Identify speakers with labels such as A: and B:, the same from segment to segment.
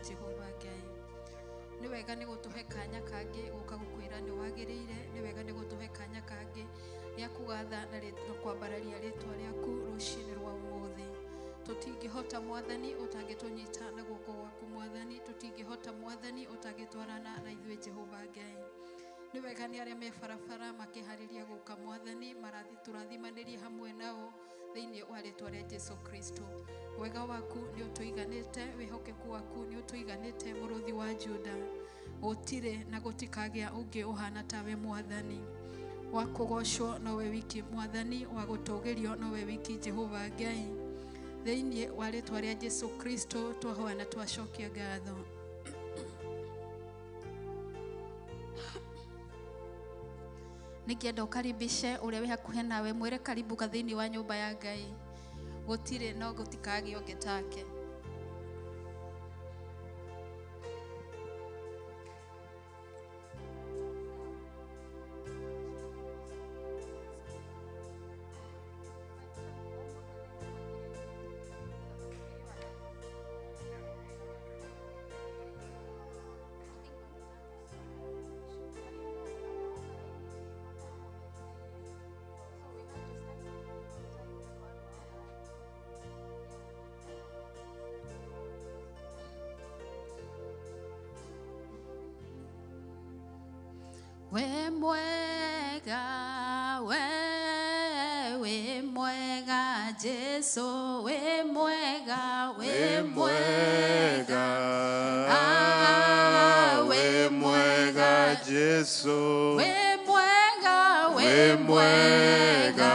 A: Jehova Ngai. Nĩ wega nĩ gũtũhe kanya kangĩ gũka gũkwĩra nĩ wagĩrĩire, nĩ wega nĩ gũtũhe kanya kangĩ gĩa kũgatha na kwambararia rĩtwa rĩaku rũcinĩ rwa ũmũthĩ. Tũtingĩhota Mwathani ũtangĩtũnyita na guoko gwaku Mwathani, tũtingĩhota Mwathani ũtangĩtwarana na ithuĩ Jehova Ngai. Nĩ wega nĩ arĩa me barabara makĩharĩria gũka Mwathani, marathi tũrathimanĩrie hamwe nao thĩinĩ wa rĩtwa rĩa Jesu Kristo. Wega waku nĩ ũtũiganĩte, wĩhokeku waku nĩ ũtũiganĩte, mũrũthi wa Juda. Gũtirĩ na gũtikagĩa ũngĩ ũhana tawe Mwathani. Wa kũgocwo nowe wiki Mwathani, wa gũtũgĩrio nowe wiki Jehova Ngai. Thĩinĩ wa rĩtwa rĩa Jesu Kristo twahoya na twacokia ngatho. Ningĩenda ũkaribishe ũrĩa wĩ hakuhĩ nawe, mwĩre karibu ka thĩinĩ wa nyũmba ya Ngai. Gũtirĩ no gũtikagĩa ũngĩ take. We mwega, we we mwega Jesu, we mwega, we mwega, ah,
B: we mwega Jesu,
A: we mwega,
B: we mwega,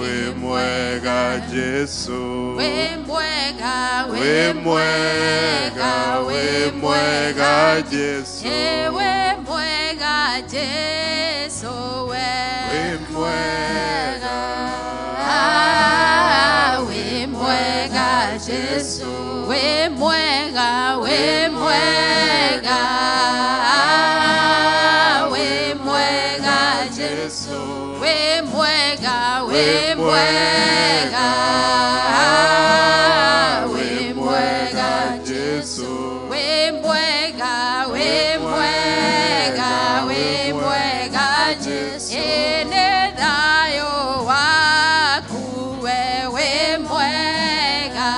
B: we mwega Jesu,
A: we mwega,
B: we mwega, we mwega Jesu,
A: we mwega Jesu,
B: we mwega,
A: ah, we mwega Jesu, we mwega, we mwega, ah, we mwega Jesu, we mwega, we mwega, ah, we mwega
B: Jesu,
A: we mwega, we mwega, we mwega Jesu, ene thayo waku we, we mwega,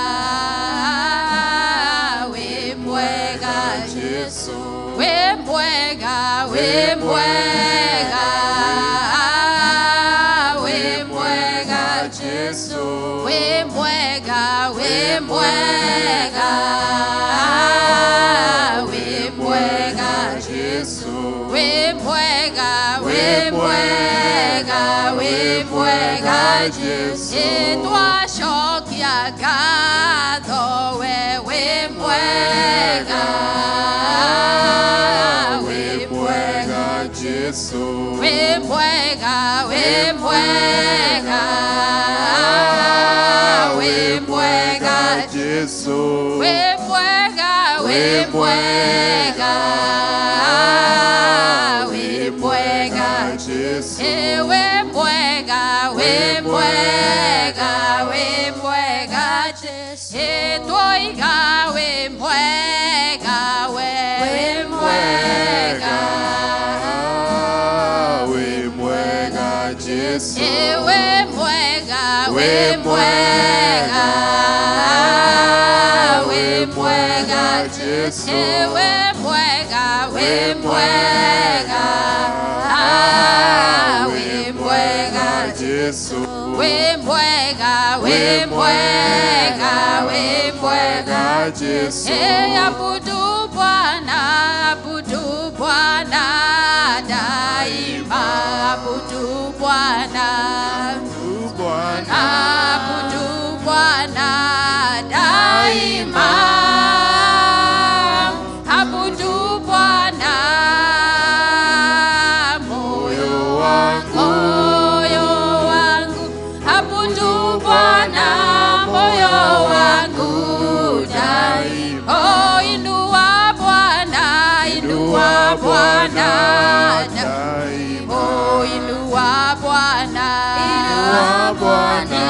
A: we mwega
B: Jesu,
A: we mwega, we mwega, we mwega
B: Jesu,
A: we mwega, we mwega, we mwega
B: Jesu,
A: we mwega, we mwega, we mwega
B: Jesu,
A: twacokia ngatho we, we mwega,
B: we mwega Jesu,
A: we mwega, we mwega, we mwega
B: Jesu,
A: we mwega, we mwega, we mwega
B: Jesu,
A: we mwega, we mwega, we mwega Jesu, twoiga we mwega, we mwega,
B: we mwega Jesu,
A: we mwega, we mwega, we mwega
B: Jesu,
A: we mwega, we mwega, we mwega
B: Jesu,
A: we mwega, we mwega, we mwega
B: Jesu,
A: abudu Bwana, abudu Bwana daima, abudu Bwana,
B: Bwana,
A: abudu Bwana daima, abudu Bwana
B: moyo wangu,
A: moyo wangu, abudu Bwana moyo wangu daima. Oh, inua Bwana, inua Bwana
B: daima,
A: oh, inua Bwana,
B: inua Bwana,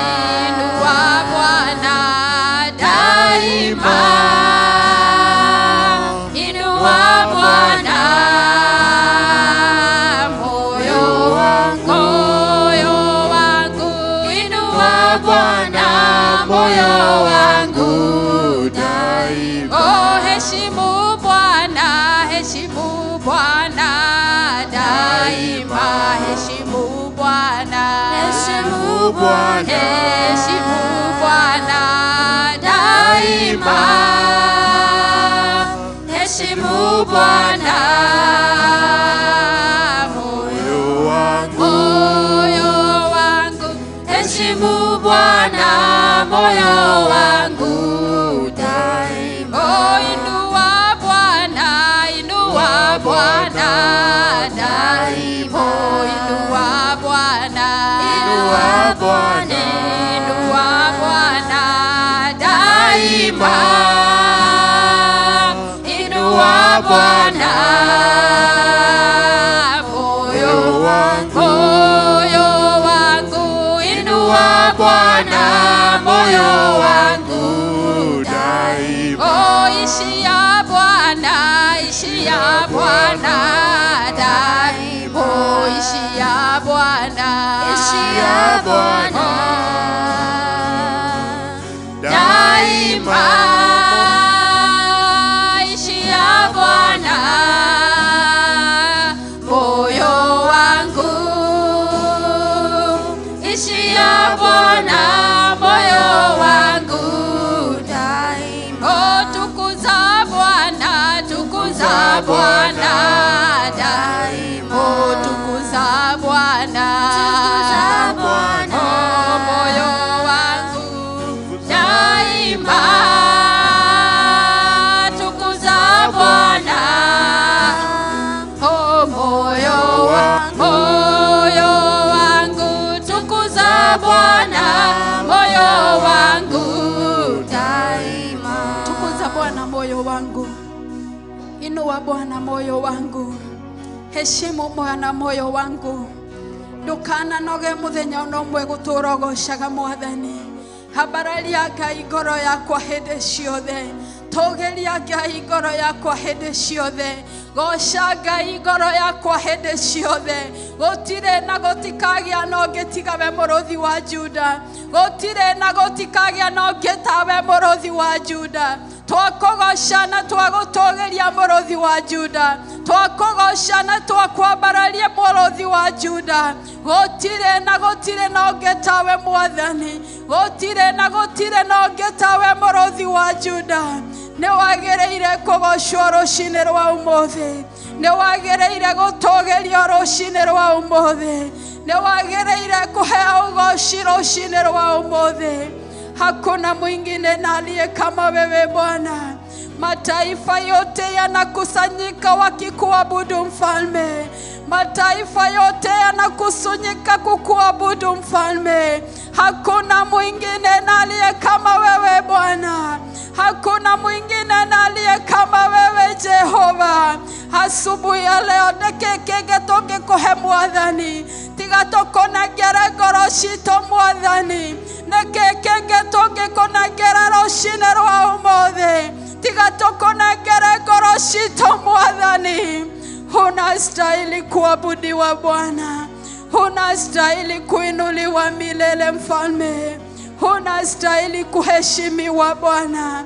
A: inua Bwana daima. Bwana moyo wangu
B: daima.
A: Oh, heshimu Bwana, heshimu Bwana daima, heshimu Bwana,
B: Heshimu Bwana,
A: heshimu Bwana daima, heshimu Bwana
B: moyo wangu,
A: moyo wangu, heshimu Bwana moyo wangu
B: daima.
A: Oh, inua Bwana, inua Bwana daima, inua Bwana,
B: Inua Bwana,
A: inua Bwana daima, inua Bwana moyo
B: wangu,
A: moyo wangu, inua Bwana moyo wangu
B: daima.
A: Oh, ishia Bwana, ishia Bwana daima, oh, ishia Bwana,
B: Ishia Bwana
A: daima, ishia Bwana moyo wangu, ishia Bwana moyo wangu
C: daima.
A: Oh, tukuza Bwana, tukuza Bwana daima, oh, tukuza Bwana,
C: Tukuza Bwana.
A: Oh, moyo wangu daima, tukuza Bwana, oh, moyo wangu, moyo wangu, tukuza Bwana, moyo wangu
C: Daima.
A: Tukuza Bwana moyo wangu, inua Bwana moyo wangu, heshimu Bwana moyo wangu, ndukananoge muthenya ona ũmwe gũtũũra ũgocaga Mwathani. Ambararia Ngai ngoro yakwa hĩndĩ ciothe, tũgĩria Ngai ngoro yakwa hĩndĩ ciothe, goca Ngai ngoro yakwa hĩndĩ ciothe. Gũtirĩ na gũtikagĩa na ũngĩ tiga we mũrũthi wa Juda, gũtirĩ na gũtikagĩa na ũngĩ tawe mũrũthi wa Juda. Twakũgoca na twagũtũgĩria mũrũthi wa Juda, twakũgoca na twakwambararia mũrũthi wa Juda. Gũtirĩ na gũtirĩ na ũngĩ tawe Mwathani, gũtirĩ na gũtirĩ na ũngĩ tawe mũrũthi wa Juda. Nĩ wagĩrĩire kũgocwo rũcinĩ rwa ũmũthĩ, nĩ wagĩrĩire gũtũgĩrio rũcinĩ rwa ũmũthĩ, nĩ wagĩrĩire kũheo ũgoci rũcinĩ rwa ũmũthĩ. Hakuna mwingine na aliye kama wewe Bwana. Mataifa yote yanakusanyika wakikuabudu Mfalme, mataifa yote yanakusanyika kukuabudu Mfalme. Hakuna mwingine na aliye kama wewe Bwana, hakuna mwingine na aliye kama wewe Jehova. Asubuhi ya leo nĩkĩ tũngĩkũhe Mwathani tiga tũkũnengere ngoro citũ Mwathani? Nĩkĩ kĩngĩ tũngĩkũnengera rũcinĩ rwa ũmũthĩ tiga tũkũnengere ngoro citũ Mwathani? Unastahili kuabudiwa Bwana, unastahili kuinuliwa milele Mfalme, unastahili kuheshimiwa Bwana.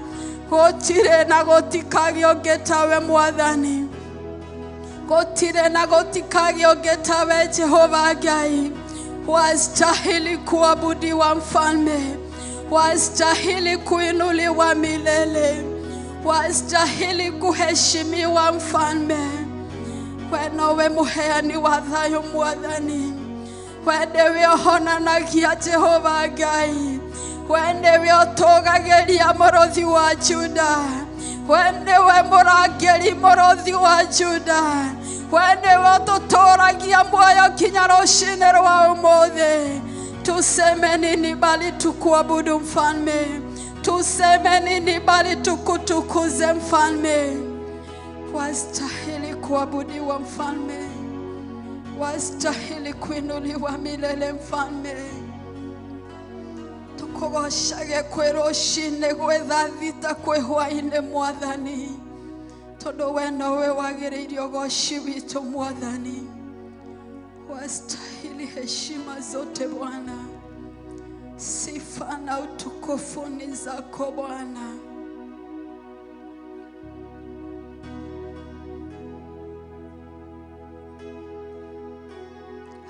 A: Gũtirĩ na gũtikagĩa ũngĩ tawe Mwathani, gũtirĩ na gũtikagĩa ũngĩ tawe Jehova Ngai. Wastahili kuabudiwa Mfalme, wastahili kuinuliwa milele, wastahili kuheshimiwa Mfalme. We nowe mũheani wa thayũ Mwathani, we nĩwe ũhonanagia Jehova Ngai, we nĩwe ũtũgagĩria mũrũthi wa Juda, we nĩwe mũrangĩri mũrũthi wa Juda, we nĩwe ũtũtũragia muoyo kinya rũcinĩ rwa ũmũthĩ. Tuseme nini bali tukuabudu Mfalme? Tuseme nini bali tukutukuze Mfalme? Wastahili kuabudiwa Mfalme, wastahili kuinuliwa milele Mfalme. Tukugocage kwĩ rũcinĩ, gwĩ thaa thita, kwĩ hwaĩ-inĩ Mwathani, tondũ we nowe wagĩrĩire ũgoci witũ Mwathani. Wastahili heshima zote Bwana, sifa Sifa na utukufu ni zako Bwana.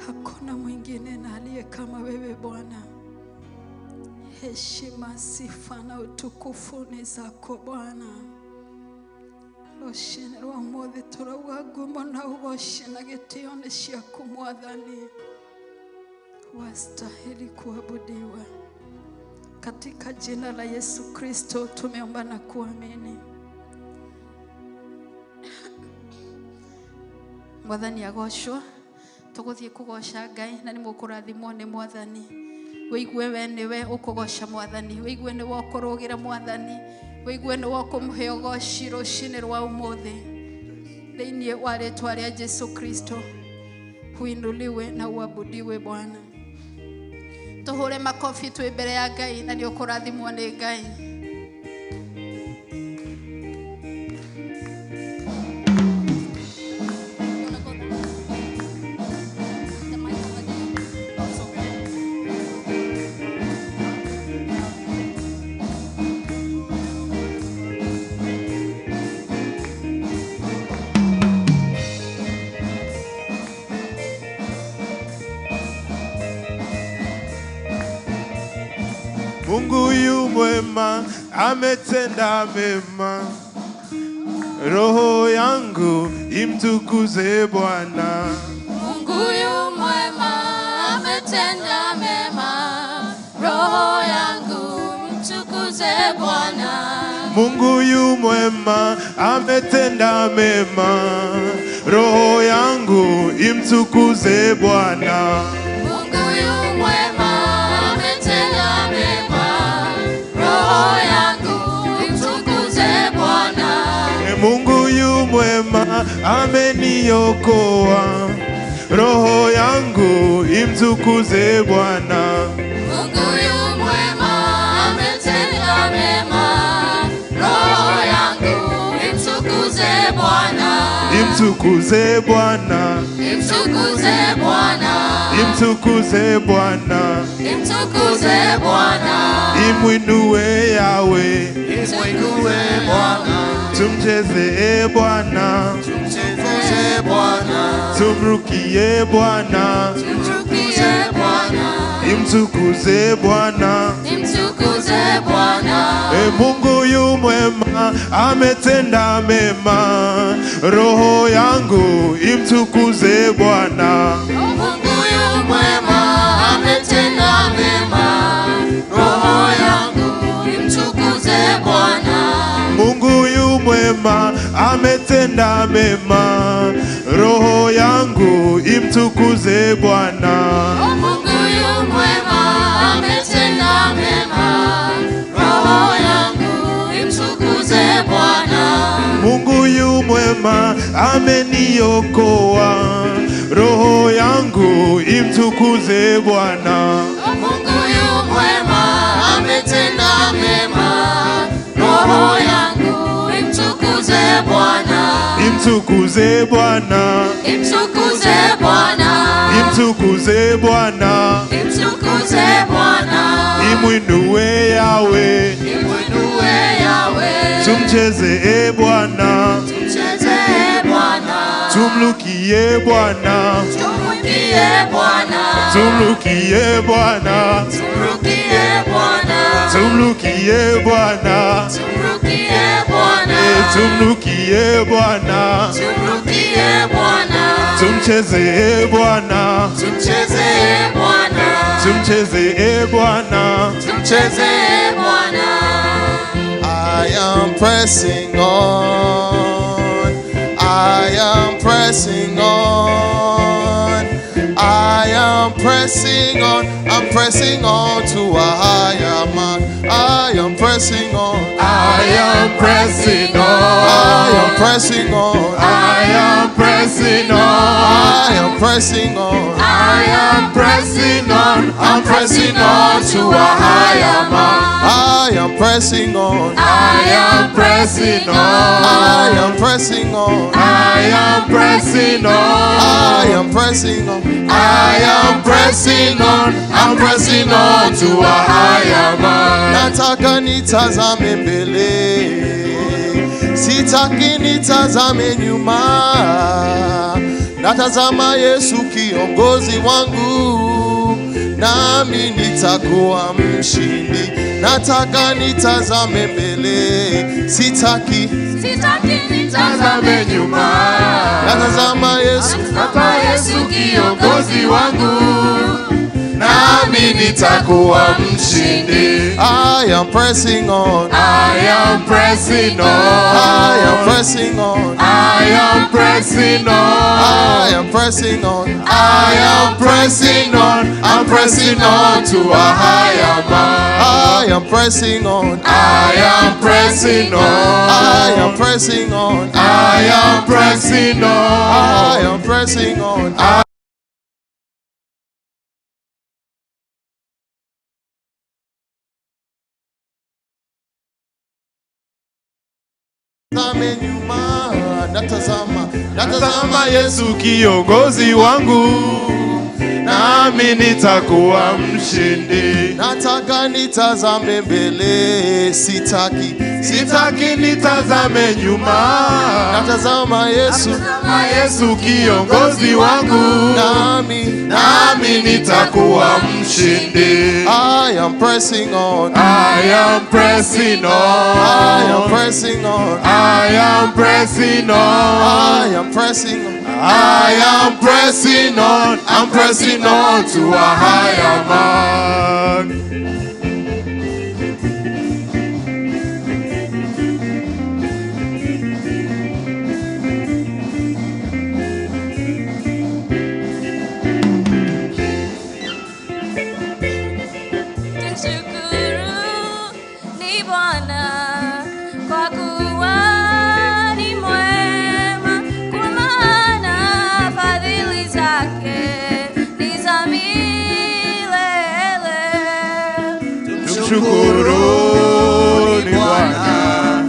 A: Hakuna mwingine na aliye kama wewe Bwana. Heshima, sifa na utukufu ni zako Bwana. Rũcinĩ rwa ũmũthĩ tũrauga ngumo na ũgoci na gĩtĩo nĩ ciaku Mwathani. Wastahili kuabudiwa. Katika jina la Yesu Kristo tumeomba na kuamini. Mwathani agocwo. Tũgũthiĩ kũgoca Ngai na nĩ mũkũrathimwo nĩ Mwathani. Wĩigue we nĩwe ũkũgoca Mwathani, wĩigue nĩwe ũkũrũgĩra Mwathani, wĩigue nĩwe ũkũmũhe ũgoci rũcinĩ rwa ũmũthĩ. Thĩinĩ wa rĩtwa rĩa Jesu Kristo, huinuliwe na uabudiwe Bwana. Tũhũre makobi twĩ mbere ya Ngai na nĩ ũkũrathimwo nĩ Ngai.
C: You wanna go there? The mic over there.
D: Mungu yu mwema, ametenda mema. Roho yangu imtukuze Bwana.
B: Mungu yu mwema, ametenda mema. Roho yangu mtukuze Bwana.
D: Mungu yu mwema, ametenda mema. Roho yangu imtukuze Bwana.
B: Mungu yu mwema, ametenda mema. Roho yangu mtukuze Bwana.
D: Mungu yu mwema, ameniokoa. Roho yangu imtukuze Bwana.
B: Mungu yu mwema, ametenda mema. Roho yangu imtukuze Bwana.
D: Imtukuze Bwana.
B: Imtukuze Bwana.
D: Imtukuze Bwana.
B: Imtukuze Bwana.
D: Imwinue Yawe.
B: Imtukuze Bwana.
D: Tumchezee Bwana.
B: Tumtukuze Bwana.
D: Tumrukie Bwana.
B: Tumtukuze Bwana.
D: Imtukuze Bwana.
B: Imtukuze Bwana.
D: Mungu yu mwema, ametenda mema. Roho yangu imtukuze Bwana.
B: Mungu yu mwema, ametenda mema. Roho yangu imtukuze Bwana.
D: Mungu yu mwema, ametenda mema. Roho yangu imtukuze Bwana.
B: Mungu yu mwema, ametenda mema. Roho yangu imtukuze Bwana.
D: Mungu yu mwema, ameniokoa. Roho yangu imtukuze Bwana.
B: Mungu yu mwema, ametenda mema. Roho yangu imtukuze Bwana.
D: Imtukuze Bwana.
B: Imtukuze Bwana.
D: Imtukuze Bwana.
B: Imtukuze Bwana.
D: Imwinue Yawe.
B: Imwinue Yawe.
D: Tumchezee Bwana.
B: Tumcheze Bwana.
D: Tumlukie Bwana.
B: Tumwimbie Bwana.
D: Tumlukie Bwana.
B: Tumrukie Bwana.
D: Tumlukie Bwana.
B: Tumrukie Bwana.
D: Tumlukie Bwana.
B: Tumrukie Bwana.
D: Tumchezee Bwana.
B: Tumcheze Bwana.
D: Tumchezee Bwana.
B: Tumcheze Bwana.
E: I am pressing on. I am pressing on. I am pressing on. I'm pressing on to a higher mark. I am pressing on.
D: I am pressing on.
E: I am pressing on.
D: I am pressing on.
E: I am pressing on.
D: I am pressing on. I'm pressing on to a higher mark.
E: I am pressing on.
D: I am pressing on.
E: I am pressing on.
D: I am pressing on.
E: I am pressing on.
D: I am pressing on. I'm pressing on to a higher
E: Nataka nitazame mbele, sitaki nitazame nyuma. Natazama Yesu kiongozi wangu, nami nitakuwa mshindi. Nataka nitazame mbele, sitaki
B: Sitaki nitazame nyuma.
E: Natazama Yesu,
B: Natazama Yesu kiongozi wangu,
D: nami nitakuwa mshindi.
E: I am pressing on.
D: I am pressing on.
E: I am pressing on.
D: I am pressing on.
E: I am pressing on.
D: I am pressing on. I'm pressing on to a higher mark.
E: I am pressing on.
D: I am pressing on.
E: I am pressing on.
D: I am pressing on.
E: I am pressing on. Tazame nyuma, natazama, natazama
D: Tazama Yesu kiongozi wangu, nami nitakuwa mshindi.
E: Nataka nitazame mbele, sitaki,
D: Sitaki nitazame nyuma.
E: Natazama Yesu,
D: Tazama Yesu kiongozi wangu,
E: nami,
D: nami nitakuwa mshindi.
E: I am pressing on.
D: I am pressing on.
E: I am pressing on.
D: I am pressing on.
E: I am pressing on.
D: I am pressing on. I'm pressing on to a higher mark.
B: Tumshukuru ni Bwana kwa kuwa ni mwema, kwa maana fadhili zake ni za milele.
D: Tumshukuruni Bwana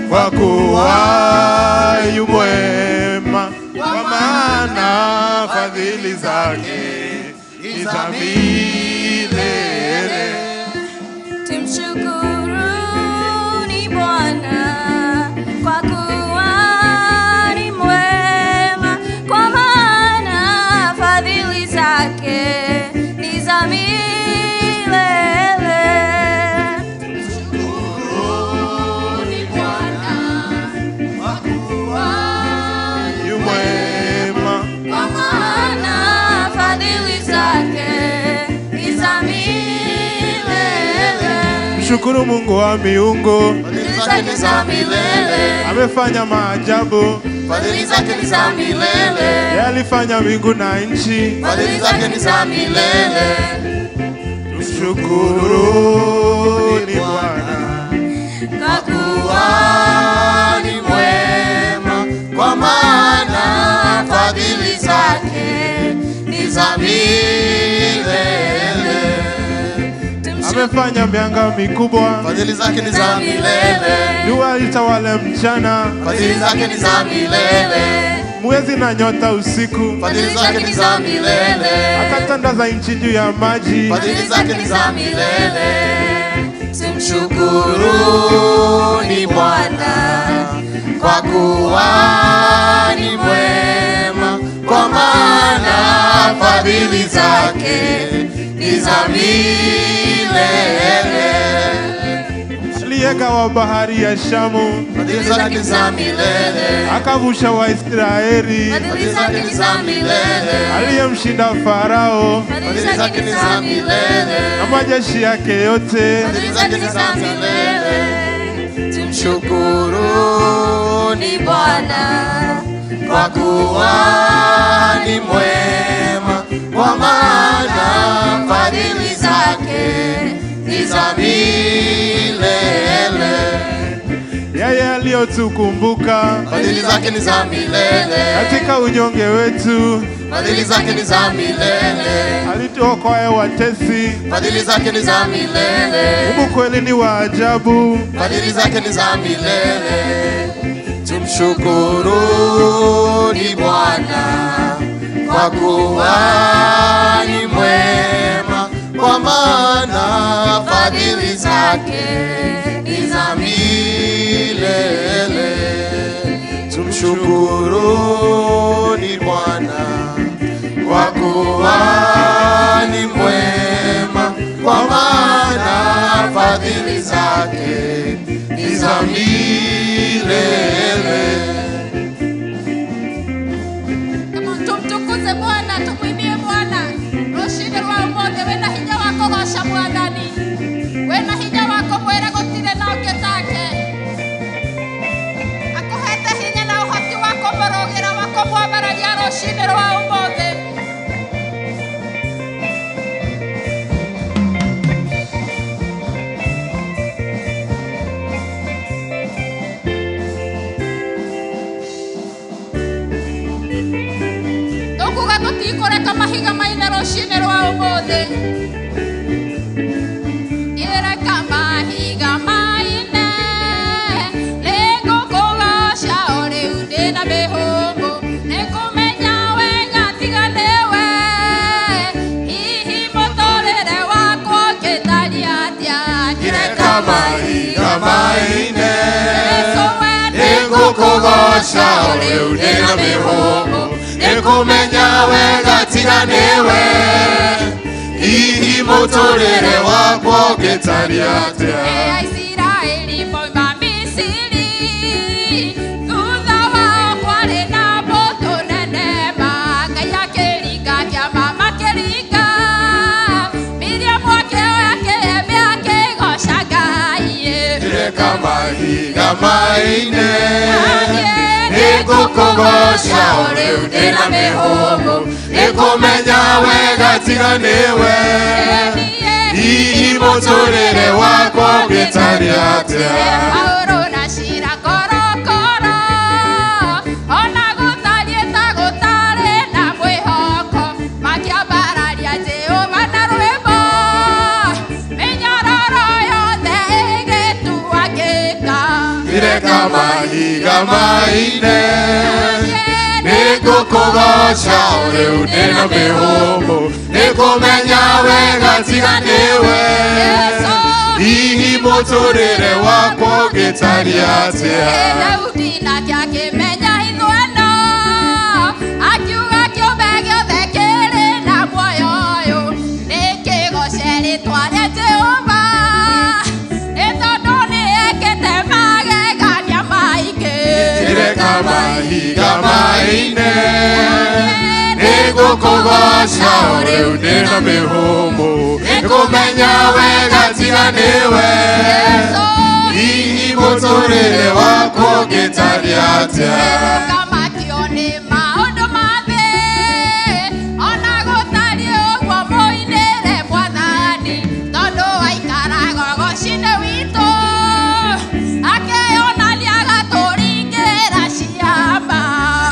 D: kwa kuwa yu mwema, kwa maana fadhili zake ni za milele.
B: Tumshukuruni Bwana kwa kuwa ni mwema, kwa maana fadhili zake ni za milele. Tumshukuruni Bwana kwa kuwa
D: Yu mwema,
B: kwa maana fadhili zake ni za milele.
D: Mshukuru Mungu wa miungu,
E: Fadhili zake ni za milele.
D: Amefanya maajabu,
E: Fadhili zake ni za milele.
D: Yeye alifanya mbingu na nchi.
E: Fadhili zake ni za milele.
D: Tumshukuruni Bwana
B: Kwa kuwa
E: ni mwema, kwa maana fadhili zake ni za milele.
D: Amefanya mianga mikubwa,
E: Fadhili zake ni za milele.
D: Jua litawale mchana,
E: Fadhili zake ni za milele.
D: Mwezi na nyota usiku.
E: Fadhili zake ni za milele.
D: Akatandaza nchi juu ya maji.
E: Fadhili zake ni za milele.
B: Tumshukuruni Bwana
E: kwa kuwa ni mwema, kwa maana fadhili zake ni za milele.
D: Aliyegawa bahari ya Shamu,
E: Fadhili zake ni za milele.
D: Akavusha Waisraeli,
B: Fadhili zake ni za milele.
D: Aliyemshinda Farao
B: Fadhili zake ni za milele.
D: Na majeshi yake yote.
B: Fadhili zake ni za milele. Tumshukuruni Bwana
E: kwa kuwa ni mwema, kwa maana fadhili zake ni za milele.
D: Yeye aliyotukumbuka
E: Fadhili zake ni za milele.
D: Katika unyonge wetu,
E: Fadhili zake ni za milele.
D: Alituokoa watesi.
E: Fadhili zake ni za milele.
D: Mungu kweli ni wa ajabu.
E: Fadhili zake ni za milele. Tumshukuruni Bwana kwa kuwa ni mwema, kwa maana fadhili zake
D: Fadhili zake ni za milele.
A: Come on, tumtukuze Bwana, tumwimbie Bwana rũcinĩ rwa ũmũthĩ. Wĩna hinya wa kũgoca Mwathani, wĩna hinya wa kũmwĩra gũtirĩ na ũngĩ take. Akũhete hinya na ũhoti wa kũmũrũgĩra, wa kũmwambararia rũcinĩ rwa ũmũthĩ. Tũkuga tũtikũreka mahiga maine rũcinĩ rwa ũmũthĩ. Ndireka mahiga maine, nĩngũkũgoca o rĩu ndĩna mĩhũmũ, nĩngũmenya wega tiga nĩwe. Hihi mũtũrĩre wakwa ũngĩtariĩ atĩa?
D: Ndireka mahiga maine,
A: Jesũ we
D: nĩngũkũgoca o rĩu ndĩna mĩhũmũ, nĩngũmenya wega tiga nĩwe. Hihi mũtũrĩre wakwa ũngĩtariĩ atĩa?
A: Aisiraeli moima Misiri, thutha wao kwarĩ na mbũtũ nene ma. Ngai akĩringa kĩama makĩringa, Miriamu akĩoya kĩembe akĩgoca Ngai.
D: Ndireka mahiga maine, nĩngũkũgoca o rĩu ndĩna mĩhũmũ, nĩngũmenya wega tiga nĩwe. Hihi mũtũrĩre wakwa ũngĩtariĩ atĩa?
A: Paulo na Sila korokoro, ona gũtariĩ ta gũtarĩ na mwĩhoko, makĩambararia Jehova na rwĩmbo, mĩnyororo yothe ĩgĩtuangĩka.
D: Ndireka mahiga maine, nĩngũkũgoca o rĩu ndĩna mĩhũmũ, nĩngũmenya wega tiga nĩwe. Hihi mũtũrĩre wakwa ũngĩtariĩ atĩa?
A: Daudi nake akĩmenya ithweno, akiuga kĩũmbe gĩothe kĩrĩ na muoyo ũyũ nĩkĩgoce rĩtwa rĩa Jehova, nĩ tondũ nĩekĩte magegania maingĩ.
D: Ndireka mahiga maine, nĩngũkũgoca o rĩu ndĩna mĩhũmũ, nĩngũmenya wega tiga nĩwe. Hihi mũtũrĩre wakwa ũngĩtariĩ atĩa?
A: Ũkamakio nĩ maũndũ ma thĩ, ona gũtariĩ ũguo mũinĩre Mwathani, tondũ aikaraga ũgoci-inĩ witũ, akeyonania agatũringĩra ciama.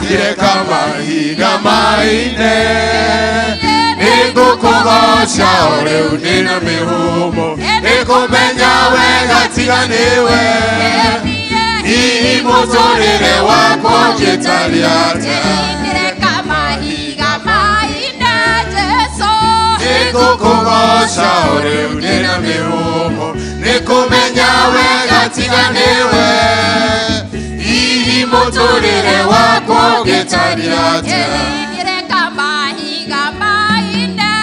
D: Ndireka mahiga maine, nĩngũkũgoca o rĩu ndĩna mĩhũmũ, nĩngũmenya wega tiga nĩwe. Hihi mũtũrĩre wakwa ũngĩtariĩ atĩa?
A: Ndireka mahiga maine, Jesũ.
D: Nĩngũkũgoca o rĩu ndĩna mĩhũmũ, nĩngũmenya wega tiga nĩwe. Hihi mũtũrĩre wakwa ũngĩtariĩ atĩa?
A: Ndireka mahiga maine,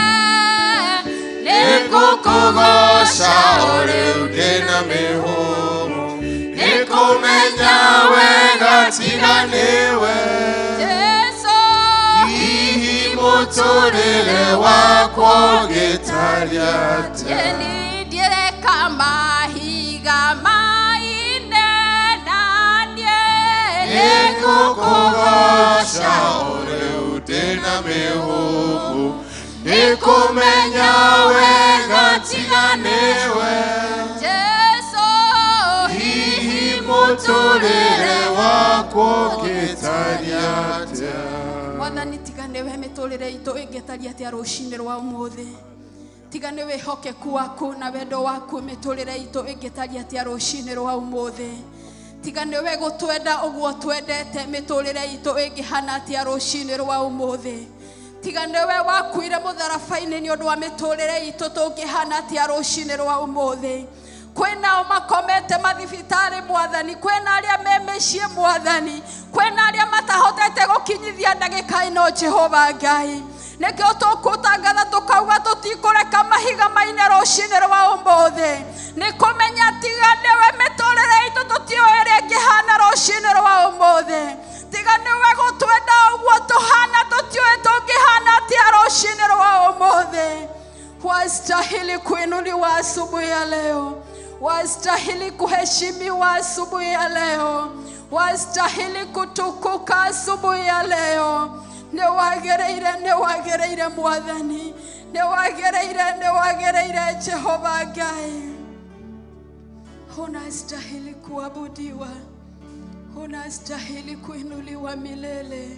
D: Nĩngũkũgoca o rĩu ndĩna mĩhũmũ, nĩngũmenya wega tiga nĩwe.
A: Jesũ.
D: Hihi mũtũrĩre wakwa ũngĩtariĩ atĩa?
A: Ndireka mahiga maine na niĩ
D: Nĩngũkũgoca o rĩu ndĩna mĩhũmũ, nĩngũmenya wega tiga nĩwe.
A: Jesũ.
D: Hihi mũtũrĩre wakwa ũngĩtariĩ atĩa?
A: Mwathani, tiga nĩwe mĩtũrĩre itũ ĩngĩtariĩ atĩa rũcinĩ rwa ũmũthĩ. Tiga nĩ wĩhokeku waku na wendo waku mĩtũrĩre itũ ĩngĩtariĩ atĩa rũcinĩ rwa ũmũthĩ. Tiga nĩwe gũtwenda ũguo twendete mĩtũrĩre itũ ĩngĩhana atĩa rũcinĩ rwa ũmũthĩ. Tiga nĩwe wakuire mũtharaba-inĩ nĩ ũndũ wa mĩtũrĩre itũ tũngĩhana atĩa rũcinĩ rwa ũmũthĩ. Kwĩnao makomete mathibitarĩ Mwathani, kwĩna arĩa me mĩciĩ Mwathani, kwĩna arĩa matahotete gũkinyithia ndagĩka ĩno Jehova Ngai. Nĩkĩo tũkũtangatha tũkauga tũtikũreka mahiga maine rũcinĩ rwa ũmũthĩ. Nĩ kũmenya tiga nĩwe mĩtũrĩre itũ tũtiũĩ ĩrĩa ĩngĩhana rũcinĩ rwa ũmũthĩ. Tiga nĩwe gũtwenda ũguo tũhana tũtiũĩ tũngĩhana atĩa rũcinĩ rwa ũmũthĩ. Wastahili kuinuliwa asubuhi ya leo, wastahili kuheshimiwa asubuhi ya leo, wastahili kutukuka asubuhi ya leo. Nĩwagĩrĩire, nĩwagĩrĩire Mwathani, nĩwagĩrĩire, nĩwagĩrĩire Jehova Ngai. Unastahili kuabudiwa, unastahili kuinuliwa milele.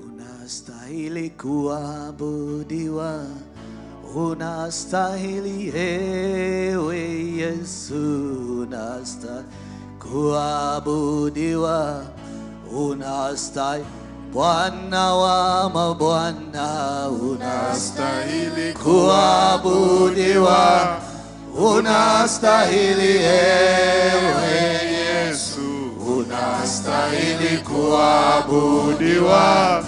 F: Unastahili kuabudiwa, unastahili ewe Yesu, unastahili kuabudiwa, unastahili Bwana wa mabwana,
D: Unastahili
F: kuabudiwa, unastahili ewe
D: Yesu, unastahili kuabudiwa,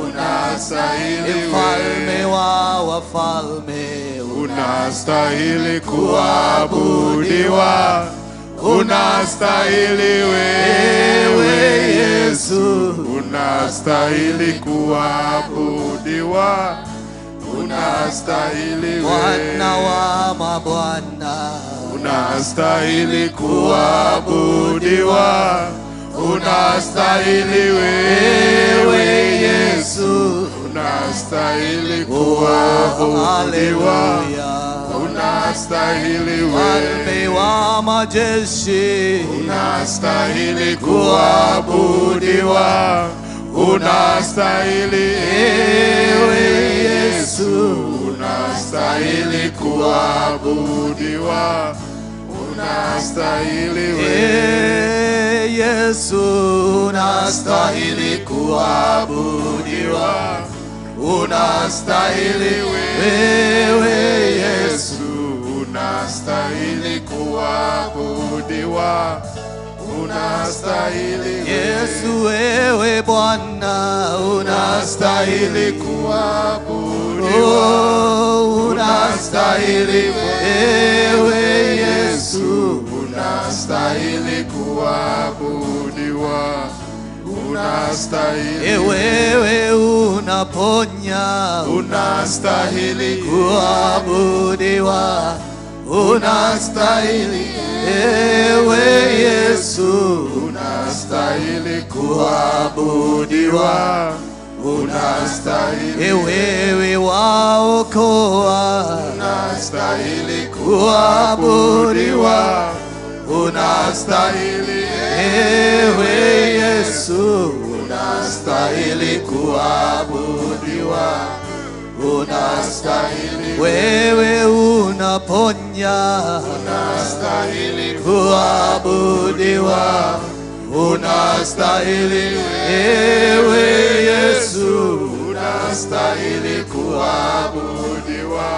D: unastahili
F: mfalme wa wafalme,
D: unastahili kuabudiwa, unastahili wewe Yesu, unastahili kuabudiwa, unastahili
F: Bwana wa mabwana,
D: unastahili kuabudiwa, unastahili wewe Yesu, unastahili kuabudiwa, unastahili
F: mfalme wa majeshi,
D: unastahili kuabudiwa, unastahili ewe Yesu, unastahili kuabudiwa, unastahili wewe
F: Yesu, unastahili kuabudiwa, unastahili wewe Yesu,
D: unastahili kuabudiwa, unastahili
F: Yesu, wewe Bwana,
D: unastahili kuabudiwa,
F: unastahili wewe Yesu,
D: unastahili kuabudiwa, unastahili
F: wewe, unaponya,
D: unastahili
F: kuabudiwa, unastahili ewe Yesu,
D: unastahili kuabudiwa, unastahili
F: wewe, waokoa,
D: unastahili
F: kuabudiwa,
D: unastahili
F: ewe Yesu,
D: unastahili kuabudiwa, unastahili
F: wewe, unaponya,
D: unastahili
F: kuabudiwa, unastahili ewe Yesu,
D: unastahili kuabudiwa,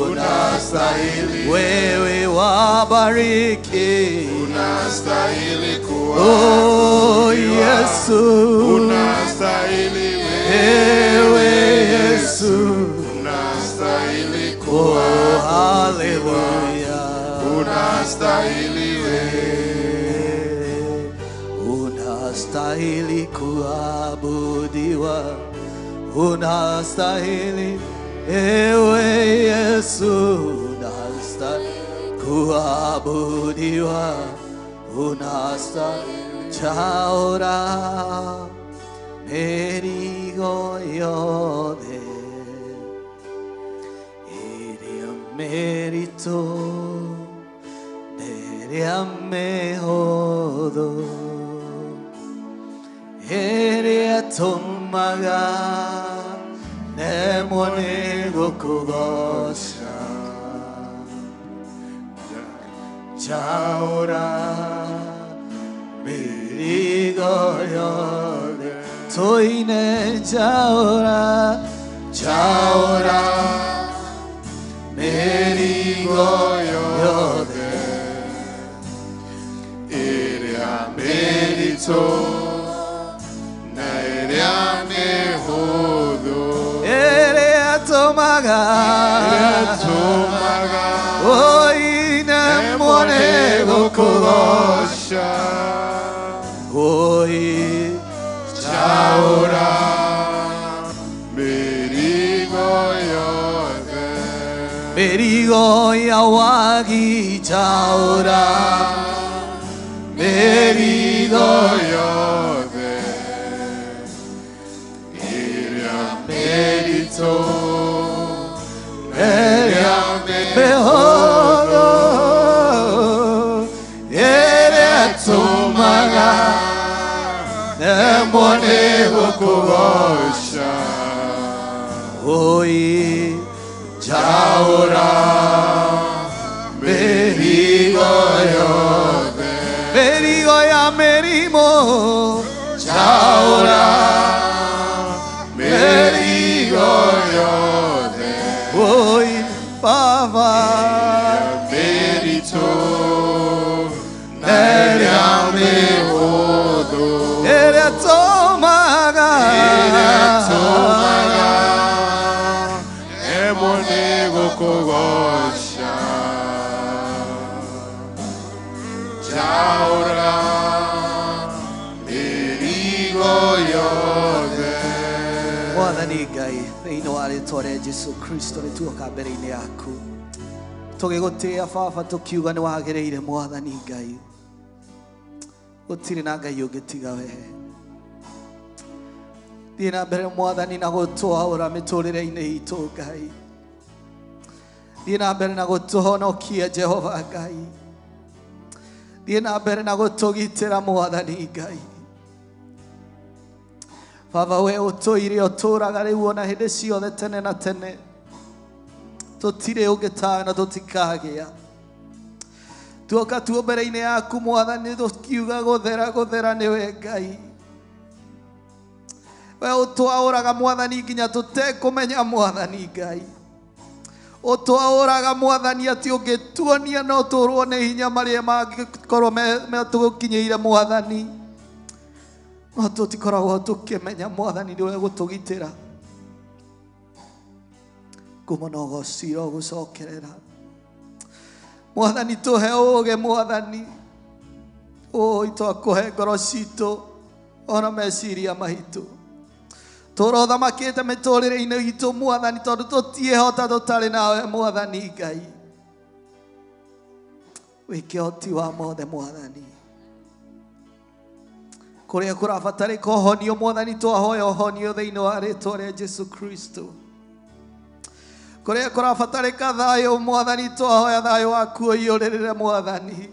D: unastahili
F: wewe, wabariki,
D: unastahili
F: oh
D: kuabudiwa,
F: Yesu,
D: unastahili
F: ewe Yesu,
D: unastahili
F: oh
D: kuabudiwa,
F: haleluya,
D: unastahili wewe,
F: unastahili kuabudiwa, unastahili ewe Yesu, unastahili kuabudiwa, unastahili chaora merigo yode iria merito nerea mehodo eria tomaga nemone gokugosha chaora merigo yode toine chaora chaora merigo yode
D: iria merito Njaũra mĩrigo yothe.
F: Mĩrigo ya wagi njaũra
D: Mĩrigo yothe ĩrĩa mĩritũ ĩrĩa
F: mĩhũthũ ĩrĩa ĩtũmaga
D: nemwo nĩ gũkũgoca.
F: Oi
D: Njaũra mĩrigo yothe.
F: Mĩrigo ya mĩrimũ
D: Njaũra mĩrigo yothe.
F: Oi Baba
D: Mĩritũ na ĩrĩa mĩhũthũ
F: ĩrĩa ĩtũmaga
D: ĩrĩa ĩtũmaga nemwo nĩ gũkũgoca. Njaũra mĩrigo yothe.
F: Mwathani Ngai thĩinĩ wa rĩtwa rĩa Jesu Kristo nĩ tuoka mbere-inĩ yaku tũgĩgũtĩĩa Baba tũkiuga nĩ wagĩrĩire Mwathani Ngai gũtirĩ na Ngai ũngĩtiga we. Thiĩ na mbere Mwathani na gũtwaũra mĩtũrĩre-inĩ itũ Ngai. Thiĩ na mbere na gũtũhonokia Jehova Ngai. Thiĩ na mbere na gũtũgitĩra Mwathani Ngai. Baba we ũtũire ũtũraga rĩu ona hĩndĩ ciothe tene na tene. Tũtirĩ ũngĩ tawe na tũtikagĩa. Tuoka tuo mbere-inĩ yaku Mwathani tũkiuga gũthera gũthera nĩwe Ngai. We ũtwaũraga Mwathani nginya tũtekũmenya Mwathani Ngai. Ũtwaũraga Mwathani atĩ ũngĩtuonia no tũrwo nĩ hinya marĩa mangĩkorwo metũkinyĩire Mwathani. No tũtikoragwo tũkĩmenya Mwathani nĩwe gũtũgitĩra. Ngumo na ũgoci irogũcokerera. Mwathani tũhe ũũgĩ Mwathani. Ũũi twakũhe ngoro citũ ona meciria maitũ. Tũrothamakĩte mĩtũrĩre-inĩ itũ Mwathani tondũ tũtiĩhota tũtarĩ nawe Mwathani Ngai. Wĩ kĩhoti wa mothe Mwathani. Kũrĩa kũrabatarĩka ũhonio Mwathani twahoya ũhonio thĩinĩ wa rĩtwa rĩa Jesu Kristo. Kũrĩa kũrabatarĩka thayũ Mwathani twahoya thayũ waku ũiyũrĩrĩre Mwathani.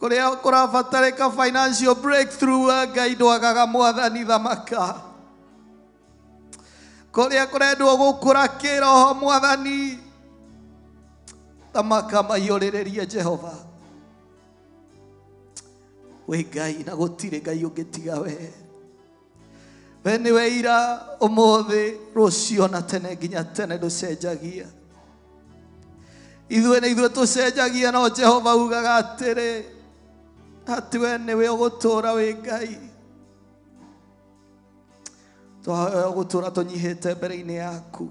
F: Kũrĩa kũrabatarĩka financial breakthrough Ngai ndwagaga Mwathani thamaka. Kũrĩa kũrendwo gũkũra kĩroho Mwathani thamaka maiyũrĩrĩrie Jehova. Wĩ Ngai na gũtirĩ Ngai ũngĩtiga we. We nĩwe ira ũmũthĩ rũciũ na tene nginya tene ndũcenjagia. Ithuĩ nĩ ithuĩ tũcenjagia no Jehova ugaga atĩrĩ atĩ we nĩwe ũgũtũũra wĩ Ngai. Twahoya gũtũũra tũnyihĩte mbere-inĩ yaku.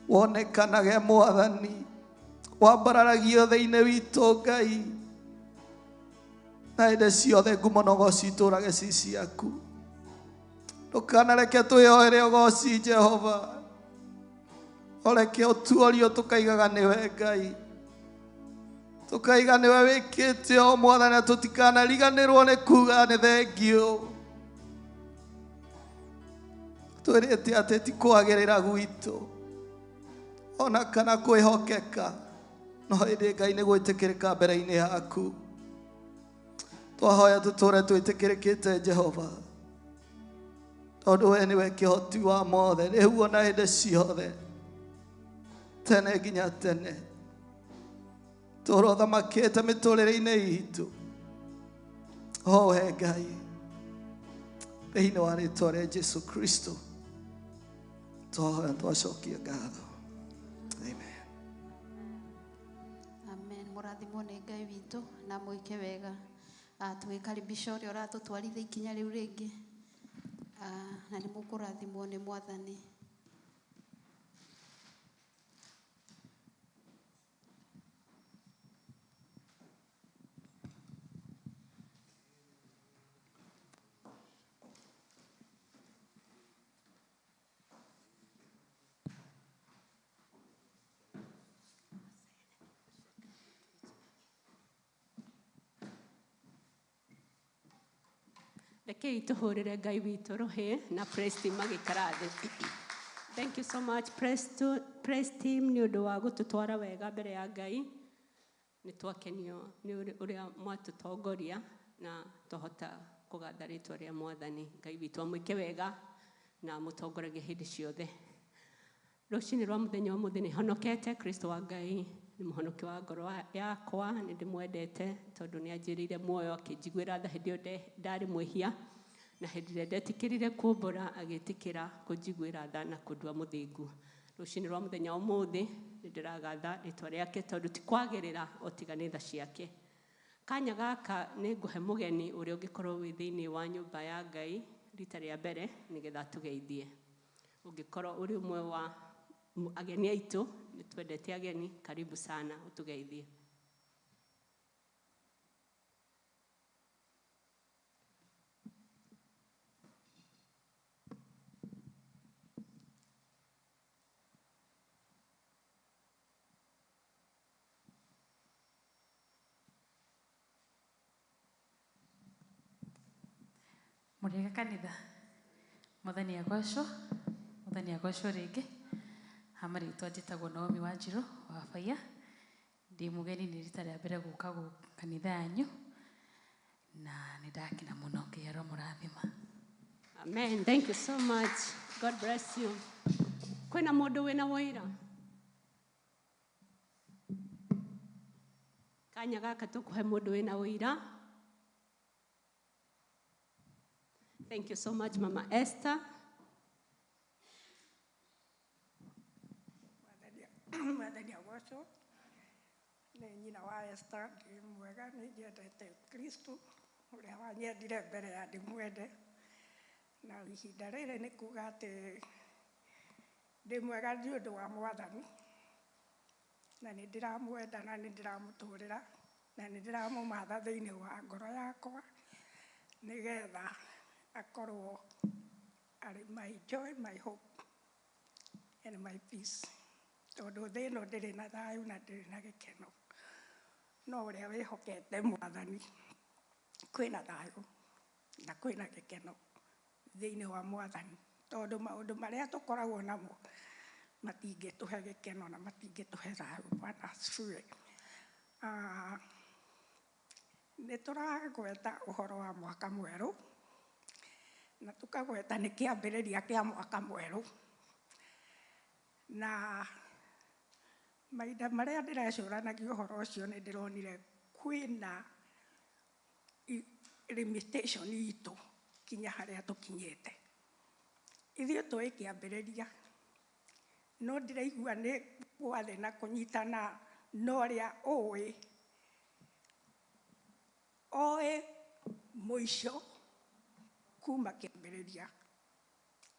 F: Wonekanage Mwathani wambararagio thĩinĩ witũ Ngai. Na hĩndĩ ciothe ngumo na ũgoci itũũrage ci ciaku. Ndũkanareke twĩyoere ũgoci Jehova. Ũreke ũtuorio tũkaigaga nĩwe Ngai. Tũkaiga nĩwe wĩkĩte o Mwathani na tũtikanariganĩrwo nĩ kuga nĩ thengiũ. Twĩrĩte atĩ ti kwagĩrĩra gwitũ ona kana kwĩhokeka no ĩndĩ Ngai nĩ gwĩtĩkĩrĩka mbere-inĩ yaku. Twahoya tũtũre twĩtĩkĩrĩkĩte Jehova tondũ we nĩwe kĩhoti wa mothe rĩu ona hĩndĩ ciothe tene nginya tene. Tũrothamakĩte mĩtũrĩre-inĩ itũ o we Ngai thĩinĩ wa rĩtwa rĩa Jesu Kristo twahoya twacokia ngatho. Amen.
C: Amen. Mũrathimwo nĩ Ngai witũ na mwĩke wega. Tũgĩkaribisha ũrĩa ũratũtwarithia ikinya rĩu rĩngĩ na nĩ mũkũrathimwo nĩ Mwathani.
G: Rekei tũhũrĩre Ngai witũ rũhĩ na praise team magĩikara thĩ. Thank you so much praise team nĩ ũndũ wa gũtũtwara wega mbere ya Ngai. Nĩ twakenio nĩ ũrĩa mwatũtongoria na twahota kũgatha rĩtwa rĩa Mwathani. Ngai witũ amwĩke wega na amũtongoragie hĩndĩ ciothe. Rũcinĩ rwa mũthenya ũmũthĩ nĩ honokete. Kristo wa Ngai nĩ mũhonoki wa ngoro yakwa, nĩ ndĩmwendete tondũ nĩ anjĩrĩire muoyo akĩnjiguĩra tha hĩndĩ ĩyo ndarĩ mwĩhia, na hĩndĩ ĩrĩa ndetĩkĩrire kumbũra agĩtĩkĩra kũnjiguĩra tha na kũndua mũthingu. Rũcinĩ rwa mũthenya ũmũthĩ nĩ ndĩragatha rĩtwa rĩake tondũ ti kwagĩrĩra o tiga nĩ tha ciake. Kanya gaka nĩ ngũhe mũgeni ũrĩa ũngĩkorwo wĩ thĩinĩ wa nyũmba ya Ngai rita rĩa mbere nĩgetha atũgeithie. Ũngĩkorwo ũrĩ ũmwe wa ageni aitũ, nĩ twendete ageni, karibu sana ũtũgeithie.
H: Mũrĩega kanitha, Mwathani agocwo, Mwathani agocwo rĩngĩ. Ha marĩtwa njĩtagwo Naomi Wanjirũ wa Baia. Ndĩ mũgeni, nĩ rita rĩa mbere gũka kanitha yanyu na nĩ ndakena mũno. Ngai aromũrathima.
G: Amen. Thank you so much. God bless you. Kwĩna mũndũ wĩna wũira? Kanya gaka tũkũhe mũndũ wĩna wũira. Thank you so much, Mama Esther.
I: Mwathani agocwo. Nĩ nyina wa Esther. Ndĩ mwega, nĩ nyendete Kristo ũrĩa wanyendire mbere ya ndĩmwende, na ihinda rĩrĩ nĩ kuga atĩ ndĩ mwega nĩ ũndũ wa Mwathani, na nĩ ndĩramwenda na nĩ ndĩramũtũrĩra na nĩ ndĩramũmatha thĩinĩ wa ngoro yakwa nĩgetha akorwo arĩ my joy, my hope and my peace, tondũ thĩ ĩno ndĩrĩ na thayũ na ndĩrĩ na gĩkeno, no ũrĩa wĩhokete Mwathani kwĩna thayũ na kwĩna gĩkeno thĩinĩ wa Mwathani, tondũ maũndũ marĩa tũkoragwo namo matingĩtũhe gĩkeno na matingĩtũhe thayũ. Bwana asifiwe. Nĩ tũragweta ũhoro wa mwaka mwerũ na tũkagweta nĩ kĩambĩrĩria kĩa mwaka mwerũ, na mahinda marĩa ndĩrecũranagia ũhoro ũcio nĩ ndĩronire kwĩna limitation itũ kinya harĩa tũkinyĩte. Ithuĩ tũĩ kĩambĩrĩria, no ndĩraigua nĩ gwathĩ na kũnyitana na ũrĩa ũĩ oĩ mũico kuma kĩambĩrĩria,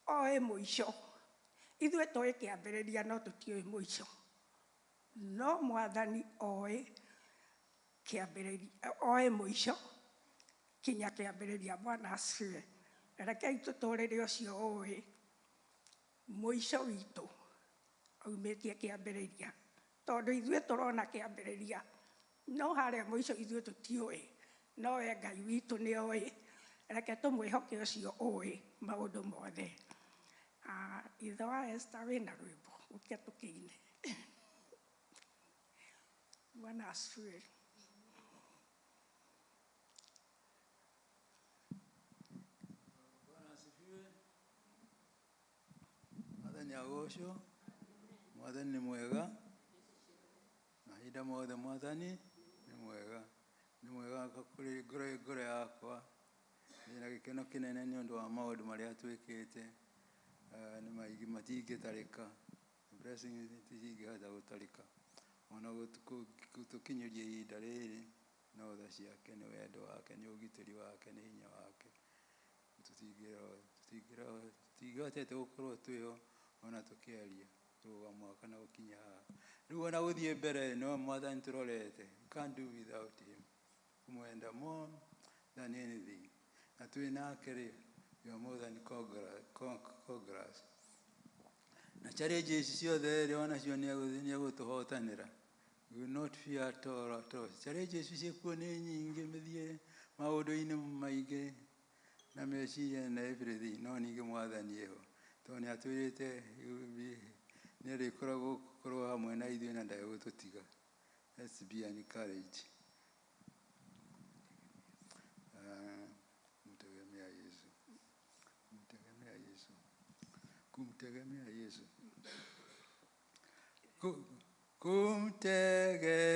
I: oĩ mũico. Ithuĩ tũĩ kĩambĩrĩria no tũtiũĩ mũico, no Mwathani oĩ kĩambĩrĩria, oĩ mũico kinya kĩambĩrĩria. Bwana asifiwe. Rekei tũtũrĩre ũcio ũĩ mũico witũ aumĩtie kĩambĩrĩria, tondũ ithuĩ tũrona kĩambĩrĩria no harĩa mũico ithuĩ tũtiũĩ, no we Ngai witũ nĩ oĩ. Reke tũmwĩhoke ũcio ũĩ maũndũ mothe. Ithe wa Esther wĩna rwĩmbo ũke tũkĩine. Bwana asifiwe.
J: Bwana asifiwe. Mwathani agocwo. Mwathani nĩ mwega mahinda mothe. Mwathani nĩ mwega, nĩ mwega kũrĩ ngoro yakwa. Ndĩna gĩkeno kĩnene nĩ ũndũ wa maũndũ marĩa twĩkĩte. Nĩ maingĩ matingĩtarĩka, blessings itingĩhota gũtarĩka, ona gũtũkinyĩria ihinda rĩrĩ no tha ciake, nĩ wendo wake, nĩ ũgitĩri wake, nĩ hinya wake. Tũtingĩhotete gũkorwo twĩho ona tũkĩaria kũrũga mwaka na gũkinya haha rĩu, ona gũthiĩ mbere no Mwathani tũrorete. You can't do without him. Kũmwenda more than anything, na twĩ nake rĩ, you are more than conquerors. Na challenges ciothe rĩ, onacio nĩ egũtũhotanĩra. We will not fear at all, at all. Challenges ciĩkuo nĩ nyingĩ, mĩthiĩ maũndũ-inĩ maingĩ. Na meciria na everything no ningĩ mwathani eho tondũ nĩ atwĩrĩte nĩ arĩkoragwo korwo hamwe na ithuĩ na ndegũtũtiga. Let's be encouraged. Kumtegemea Yesu, kumtegemea Yesu, kumtegemea Yesu,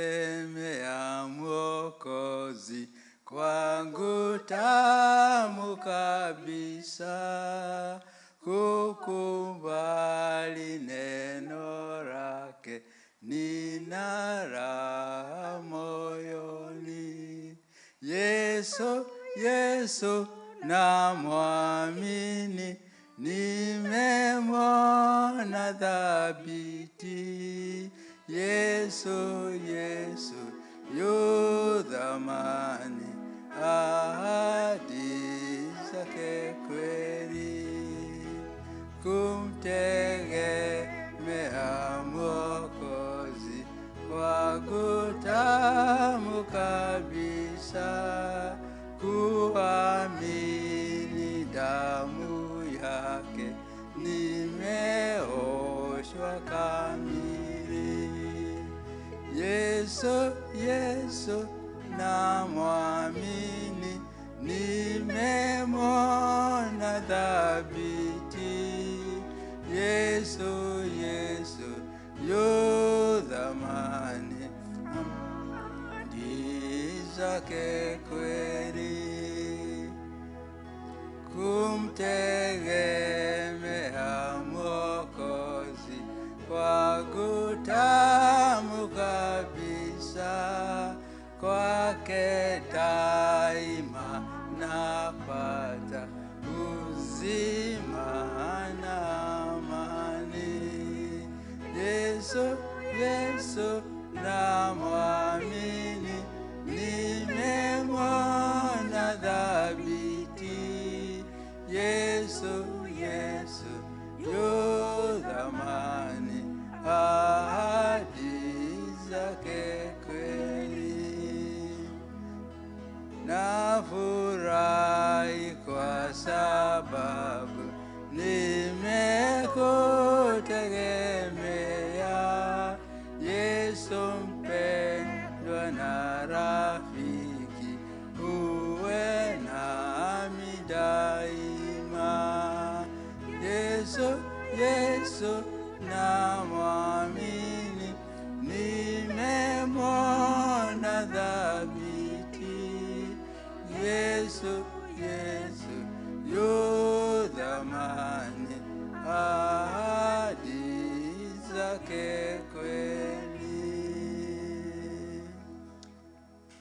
J: kumtegemea Mwokozi kwangu tamu kabisa, kukubali neno lake nina raha moyoni. Yesu, Yesu namwamini, nimemwona thabiti. Yesu, Yesu yu thamani, ahadi zake kweli. Kumtegemea Mwokozi kwangu tamu kabisa, kuamini damu yake nimeoshwa kamili. Yesu, Yesu namwamini, nimemwona thabiti. Yesu, Yesu yu thamani, ahadi zake kweli. Kumtegemea Mwokozi kwangu tamu kabisa, kwake daima napata uzima na amani. Yesu, Yesu namwamini, nimemwona thabiti. Yesu, Yesu yu thamani, ahadi zake kweli. Nafurahi kwa sababu nimekutegemea Yesu mpendwa na rafiki, uwe nami daima. Yesu, Yesu namwamini, nimemwona thabiti. Yesu, Yesu yu thamani, ahadi zake kweli.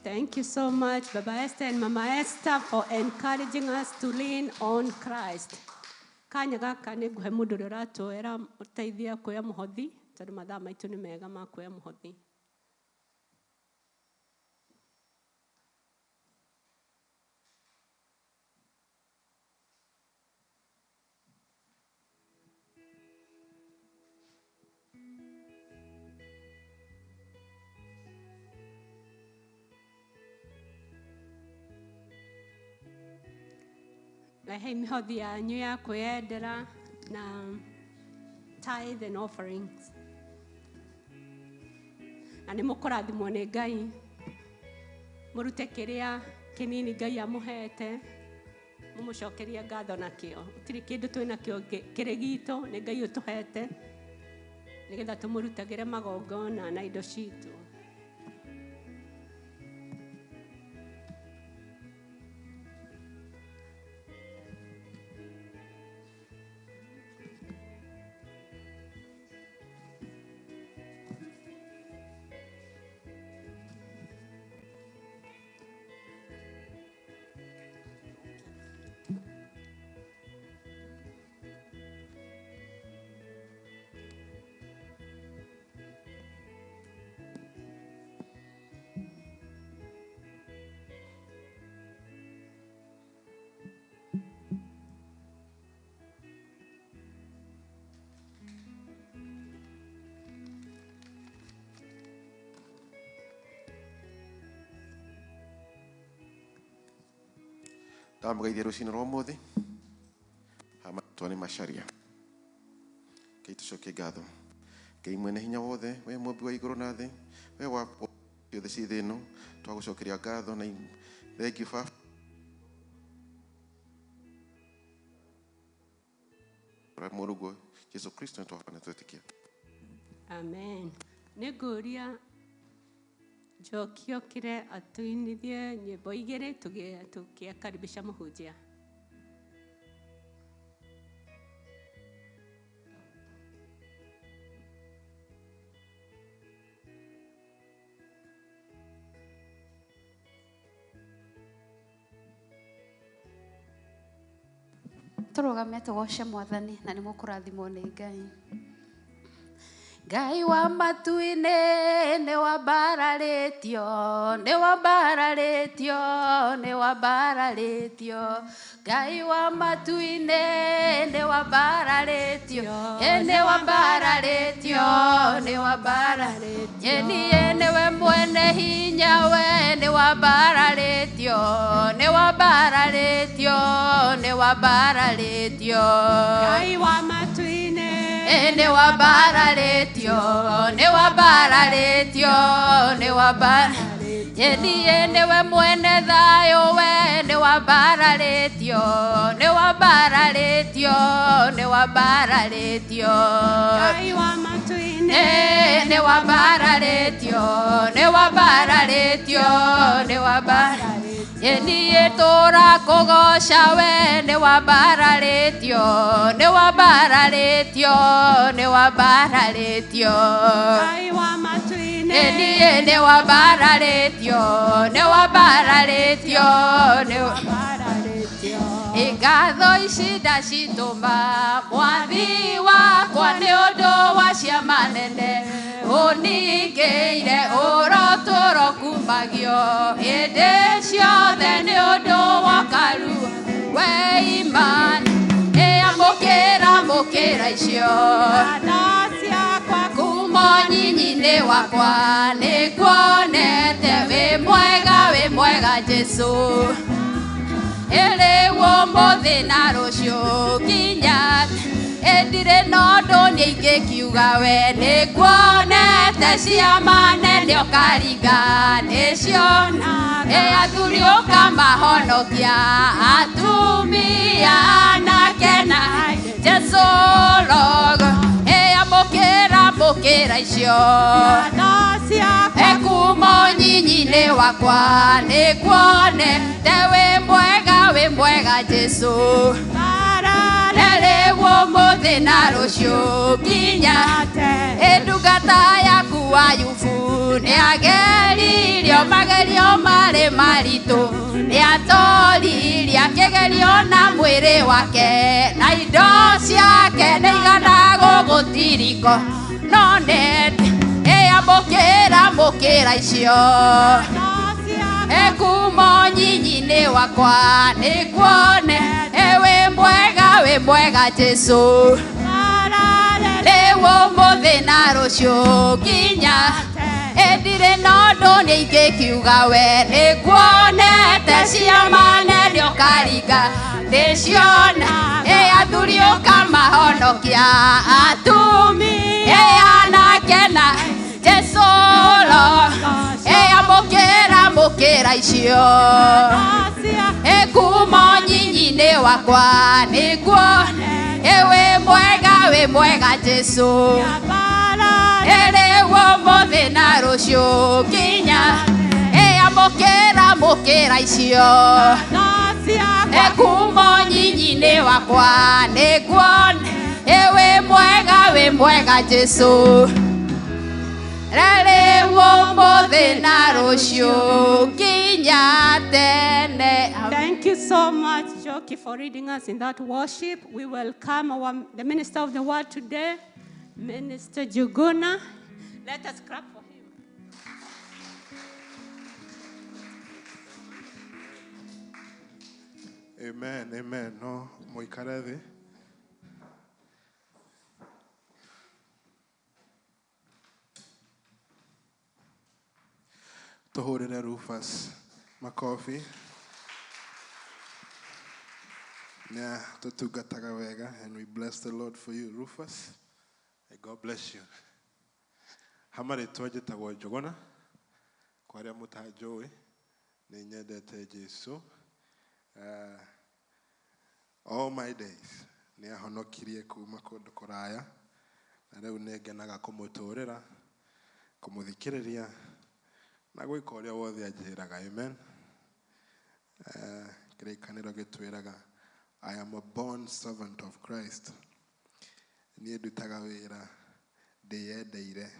G: Thank you so much, Baba Esther and Mama Esther, for encouraging us to lean on Christ. Kanya gaka nĩ ngũhe mũndũ ũrĩa ũratwĩra ũteithia kuoya mũhothi, tondũ mathaa maitũ nĩ mega ma kuoya mũhothi. Rehei mĩhothi yanyu ya kwĩyendera na tithe and offerings. Na nĩ mũkũrathimwo nĩ Ngai, mũrute kĩrĩa kĩnini Ngai amũhete, mũmũcokerie ngatho nakĩo. Gũtirĩ kĩndũ twĩ nakĩo kĩrĩ gitũ, nĩ Ngai ũtũhete, nĩgetha tũmũrutagĩre magongona na indo citũ.
K: Ndamũgeithia rũcinĩ rwa ũmũthĩ. Hamatwa nĩ Macharia. Ngai tũcokie ngatho. Ngai mwene hinya wothe, we mũmbi wa igũrũ na thĩ, we wa ciothe ciĩ thĩ ĩno, twagũcokeria ngatho na thank you Baba. Mũrũguo Jesu Kristo nĩ twahona twĩtĩkia.
G: Amen. Nĩ ngũria Njoki okire atuinithie nyĩmbo igĩrĩ tũkĩakaribisha mũhunjia.
C: Tũrũgame tũgoce Mwathani na nĩ mũkũrathimwo nĩ Ngai. Ngai wa matu-inĩ nĩ wambararĩtio, nĩ wambararĩtio, nĩ wambararĩtio. Ngai wa matu-inĩ nĩ wambararĩtio, nĩ wambararĩtio, nĩ wambararĩtio. Niĩ nĩwe mwene hinya, we nĩ wambararĩtio, nĩ wambararĩtio, nĩ wambararĩtio.
G: Ngai wa matu-inĩ
C: nĩ wambararĩtio, nĩ wambararĩtio, nĩ wambararĩtio. Niĩ nĩwe mwene thayũ, we nĩ wambararĩtio, nĩ wambararĩtio, nĩ wambararĩtio.
G: Ngai wa matu-inĩ
C: nĩ wambararĩtio, nĩ wambararĩtio, nĩ wambararĩtio. Niĩ tũrakũgoca, we nĩ wambararĩtio, nĩ wambararĩtio, nĩ wambararĩtio.
G: Ngai wa matu-inĩ
C: niĩ nĩ wambararĩtio, nĩ wambararĩtio, nĩ wambararĩtio. Ngatho ici ndacitũma Mwathi wakwa nĩ ũndũ wa ciama nene ũningĩire, ũrotũro kumagio hĩndĩ ciothe nĩ ũndũ wa karu we imani. Amũkĩra mũkĩra icio kuma nyinyi-inĩ wakwa, nĩnguonete wĩ mwega Jesũ. Ĩrĩ ũmũthĩ na rũciũ nginya ndirĩ na ũndũ niĩ ingĩkiuga, we nĩnguonete ciama nene ũkaringa nĩcio, athuri ũkamahonokia, atumia anake na Jesũ rogo. Amũkĩra mũkĩra icio kuma nyinyi-inĩ wakwa, nĩnguonete wĩ mwega Jesũ. Rĩu ũmũthĩ na rũciũ nginya ndungata yaku Ayubu nĩageririo magerio marĩ maritũ, nĩatoririe akĩgerio na mwĩrĩ wake, na indo ciake nĩigana gũgũtiriko, no nĩ amũkĩra mũkĩra icio kuma nyinyi-inĩ wakwa, nĩnguonete wĩ mwega Jesũ. Rĩu ũmũthĩ na rũciũ nginya ndirĩ na ũndũ niĩ ingĩkiuga, we nĩnguonete ciama nene ũkaringa ndĩciona, athuri ũkamahonokia, atumia anake na Jesũ ro. Amũkĩra mũkĩra icio kuma nyinyi-inĩ wakwa, nĩnguonete wĩ mwega Jesũ. Rĩu ũmũthĩ na rũciũ nginya amũkĩra mũkĩra icio kuma nyinyi-inĩ wakwa, nĩnguonete wĩ mwega Jesũ. Rĩu ũmũthĩ na rũciũ nginya tene.
G: Thank you so much, Joki, for leading us in that worship. We welcome the minister of the word today, Minister Juguna. Let us clap for him.
D: Amen, amen. No, mũikare thĩ. Tũhũrĩre Rufus makobi.
L: Nĩ tũtungataga wega, and we bless the Lord for you, Rufus. May God bless you. Hama rĩtwa njĩtagwo Njũgũna, kwa arĩa mũtanjũĩ, nĩ nyendete Jesu. All my days nĩ ahonokirie kuma kũndũ kũraya, na rĩu nĩ ngenaga kũmũtũrĩra, kũmũthikĩrĩria, na gwĩka ũrĩa wothe anjĩraga. Amen. Kĩrĩkanĩro gĩtwĩraga, I am a born servant of Christ. Niĩ ndutaga wĩra ndĩyendeire,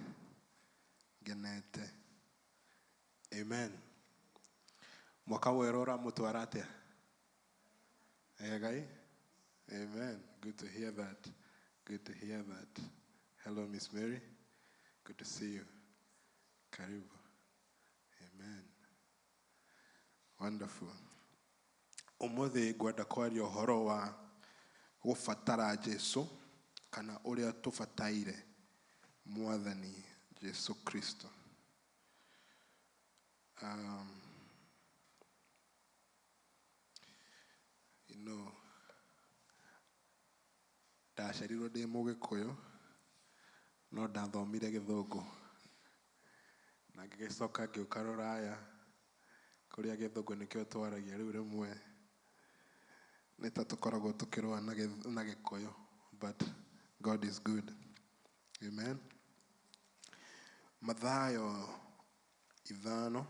L: ngenete. Amen. Mwaka mwerũ ũramũtwara atĩa? Egai? Amen. Good to hear that. Good to hear that. Hello, Miss Mary. Good to see you. Karibu. Amen. Wonderful. Ũmũthĩ ngwenda kwaria ũhoro wa gũbatara Jesu, kana ũrĩa tũbataire Mwathani Jesu Kristo. You know, ndaciarirwo ndĩ Mũgĩkũyũ, no ndathomire Gĩthũngũ, na ngĩgĩcoka ngĩũka rũraya kũrĩa Gĩthũngũ nĩkĩo twaragia. Rĩu rĩmwe nĩ ta tũkoragwo tũkĩrũa na Gĩkũyũ, but God is good. Amen. Mathayo 5.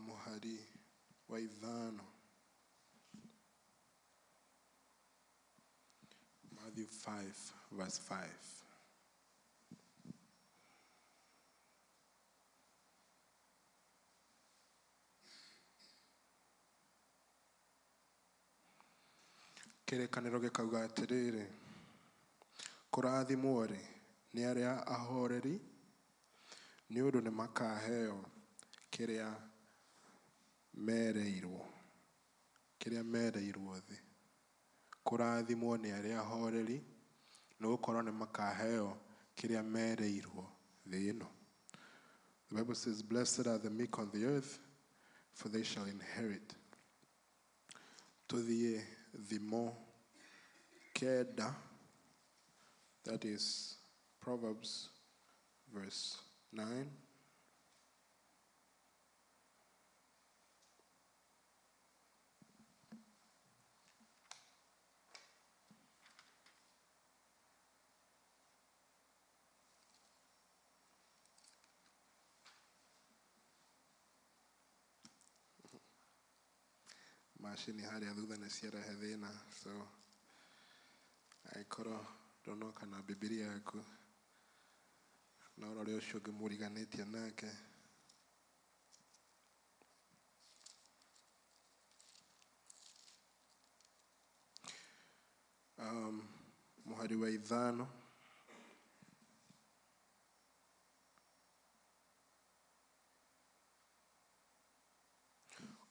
L: Mũhari wa 5. Matthew 5 verse 5. Kĩrĩkanĩro gĩkauga atĩrĩrĩ, kũrathimwo-rĩ nĩ arĩa ahoreri, nĩ ũndũ nĩ makaheo kĩrĩa mereirwo, kĩrĩa mereirwo thĩ. Kũrathimwo nĩ arĩa ahoreri, nĩ gũkorwo nĩ makaheo kĩrĩa mereirwo thĩ ĩno. The Bible says, blessed are the meek on the earth, for they shall inherit. Tũthiĩ Thimo 9, that is Proverbs verse 9. Macini harĩa thutha nĩ ciarehe thĩna, so angĩkorwo ndũnoka na Bibilia yaku, no ũrore ũcio ũngĩ mũriganĩtie nake. Mũhari wa 5.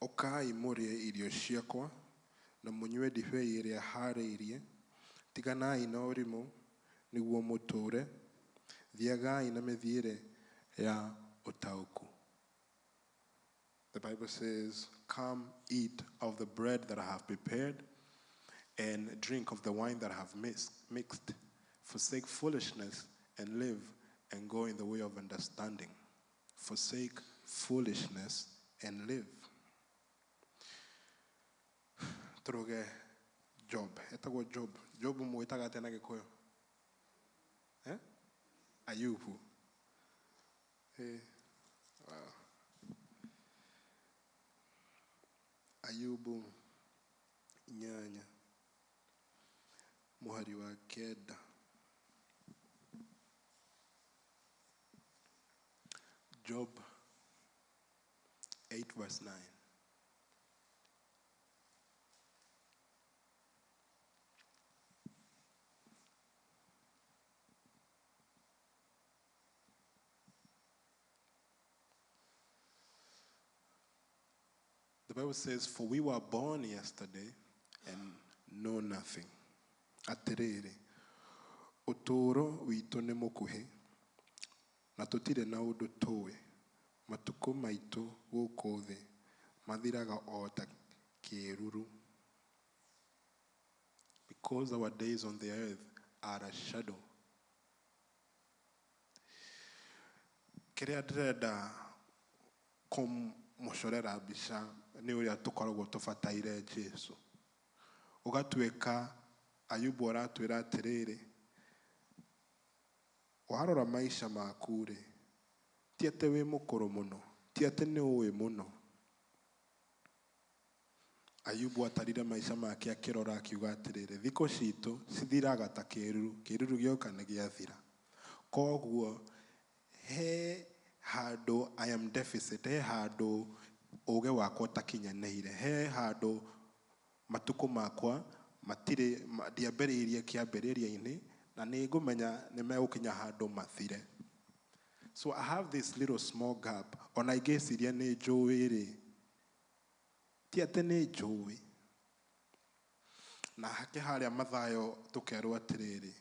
L: Ũkai mũrĩe irio ciakwa na mũnyue ndibei ĩrĩa haarĩirie, tiganai na ũrimũ nĩguo mũtũũre, thiagai na mĩthiĩre ya ũtaũku. The Bible says, come eat of the bread that I have prepared and drink of the wine that I have mixed. Forsake foolishness and live, and go in the way of understanding. Forsake foolishness and live. Turuge Job. Etagwo Job. Job mwĩtaga atĩa na Gĩkũyũ? Eh? Ayubu. Eh. Wow. Ayubu 8 mũhari wa 9. Job 8 verse 9. The Bible says, "For we were born yesterday and know nothing." Atĩrĩrĩ, ũtũũro witũ nĩ mũkuhĩ, na tũtirĩ na ũndũ tũĩ. Matukũ maitũ gũkũ thĩ mathiraga o ta kĩĩruru. Because our days on the earth are a shadow. Kĩrĩa ndĩrenda kũmũcorera mbica nĩ ũrĩa tũkoragwo tũbataire Jesu. Ũgatuĩka Ayubu aratwĩra atĩrĩrĩ, warora maica maku rĩ, ti atĩ wĩ mũkũrũ mũno, ti atĩ nĩ ũĩ mũno. Ayubu atarire maica make akĩrora akiuga atĩrĩrĩ, thikũ citũ cithiraga ta kĩĩruru, kĩĩruru gĩoka nĩ gĩathira. Koguo he handũ I am deficit, he handũ ũgĩ wakwa ũtakinyanĩire, he handũ matukũ makwa matirĩ ndiambĩrĩirie kĩambĩrĩria-inĩ na nĩ ngũmenya nĩ megũkinya handũ mathire. So I have this little small gap. Ona ingĩciria nĩ njũĩ rĩ, ti atĩ nĩ njũĩ. Na hake harĩa Mathayo tũkerwo atĩrĩrĩ,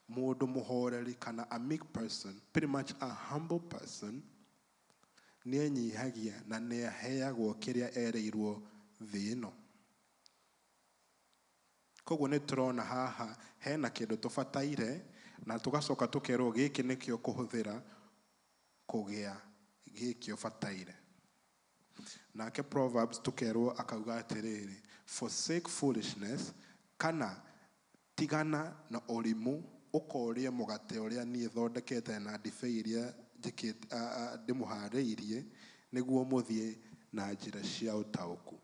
L: mũndũ mũhoreri kana a meek person, pretty much a humble person, nĩ enyihagia na nĩ aheagwo kĩrĩa erĩirwo thĩ ĩno. Koguo nĩ tũrona haha hena kĩndũ tũbataire na tũgacoka tũkerwo gĩkĩ nĩkĩo kũhũthĩra kũgĩa gĩkĩ ũbataire. Nake Proverbs tũkerwo akauga atĩrĩrĩ, forsake foolishness, kana tigana na ũrimũ, ũkorie mũgate ũrĩa niĩ thondekete na ndibei iria ndĩmũharĩirie, nĩguo mũthiĩ na njĩra cia ũtaũku.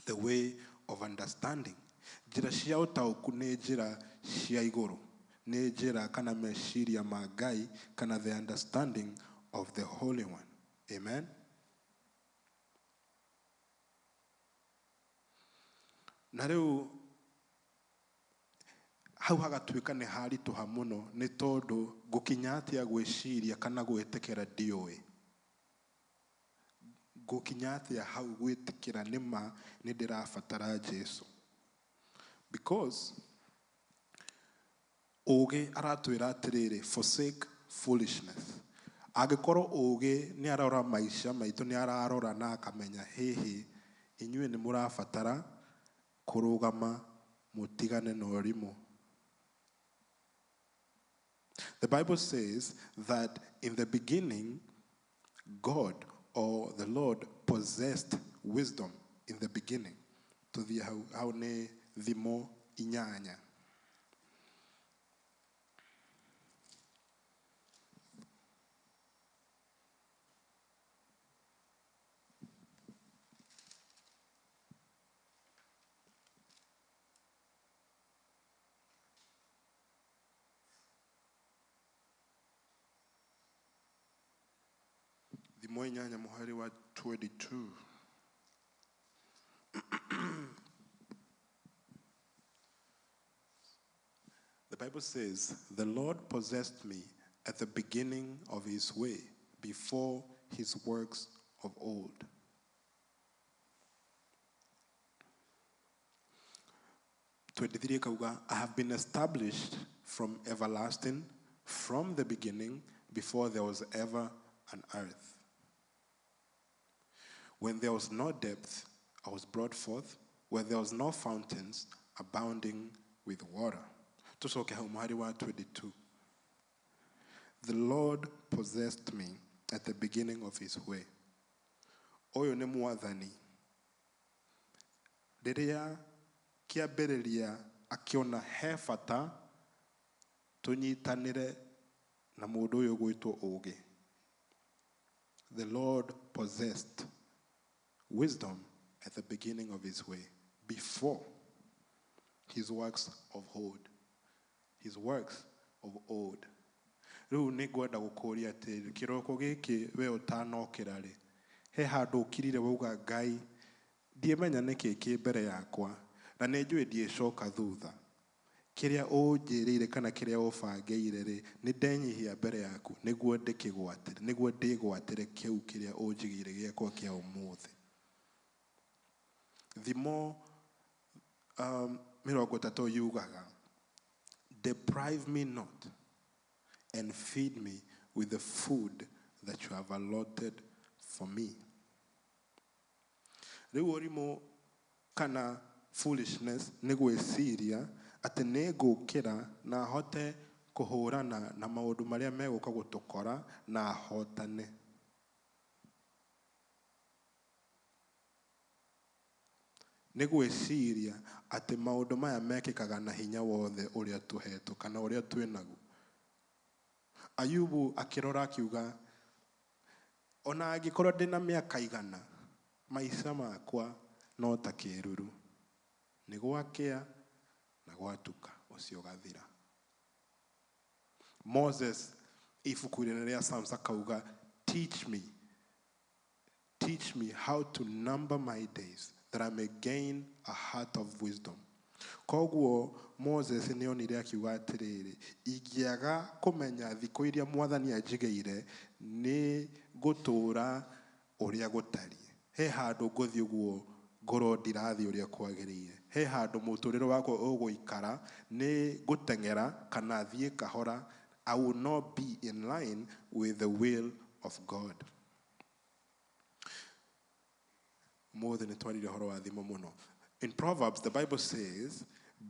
L: The way of understanding. Njĩra cia ũtaũku nĩ njĩra cia igũrũ, nĩ njĩra kana meciria ma Ngai, kana the understanding of the Holy One. Amen. Na rĩu hau hagatuĩka nĩ haritũha mũno, nĩ tondũ ngũkinya atĩa gwĩciria kana gwĩtĩkĩra ndiũĩ. Ngũkinya atĩa hau gwĩtĩkĩra nĩ ma nĩ ndĩrabatara Jesu. Because ũgĩ aratwĩra atĩrĩrĩ, forsake foolishness. Angĩkorwo ũgĩ nĩ arora maica maitũ, nĩ ararora na akamenya hihi inyuĩ nĩ mũrabatara kũrũgama mũtigane na ũrimũ. The Bible says that in the beginning, God or the Lord possessed wisdom in the beginning. Tũthiĩ hau, hau nĩ Thimo 8. Thimo 8 mũhari wa 22. The Bible says, the Lord possessed me at the beginning of his way, before his works of old. 23 kauga, I have been established from everlasting, from the beginning, before there was ever an earth. When there was no depth, I was brought forth. Where there was no fountains, abounding with water. Tucoke hau mũhari wa 22. The Lord possessed me at the beginning of his way. Ũyũ nĩ mwathani. Rĩrĩa kĩambĩrĩria akĩona he bata tũnyitanĩre na mũndũ ũyũ gwĩtwo ũũgĩ. The Lord possessed wisdom at the beginning of his way, before his works of old. His works of old. Rĩu nĩ ngwenda gũkũria atĩrĩrĩ, kĩroko gĩkĩ we ũtanokĩra rĩ, he handũ ũkirire wauga Ngai, ndiĩmenya nĩkĩ kĩ mbere yakwa, na nĩ njũĩ ndiĩcoka thutha. Kĩrĩa ũnjĩrĩire kana kĩrĩa ũbangĩire rĩ, nĩ ndenyihia mbere yaku, nĩguo ndĩkĩgwatĩre, nĩguo ndĩgwatĩre kĩu kĩrĩa ũnjigĩire gĩakwa kĩa ũmũthĩ. Thimo 30 yugaga, deprive me not and feed me with the food that you have allotted for me. Rĩu ũrimũ kana foolishness nĩ gwĩciria atĩ nĩ ngũkĩra na hote kũhũrana na maũndũ marĩa megũka gũtũkora na hotane. Nĩ gwĩciria atĩ maũndũ maya mekĩkaga na hinya wothe ũrĩa tũhetwo kana ũrĩa twĩnaguo. Ayubu akĩrora akiuga, ona angĩkorwo ndĩna mĩaka 100, maica makwa no ta kĩruru. Nĩ gwakĩa na gwatuka, ũcio ũgathira. Moses ibuku-inĩ rĩa Psalms akauga, teach me how to number my days that I may gain a heart of wisdom. Koguo Moses nĩ onire akiuga atĩrĩrĩ, ingĩaga kũmenya thikũ iria mwathani anjigĩire, nĩ ngũtũũra ũrĩa gũtariĩ. He handũ ngũthiĩ ũguo ngorwo ndirathiĩ ũrĩa kwagĩrĩire. He handũ mũtũrĩre wakwa ũgũikara, nĩ ngũteng'era kana thiĩ kahora. I will not be in line with the will of God. More than In Proverbs, the Bible says,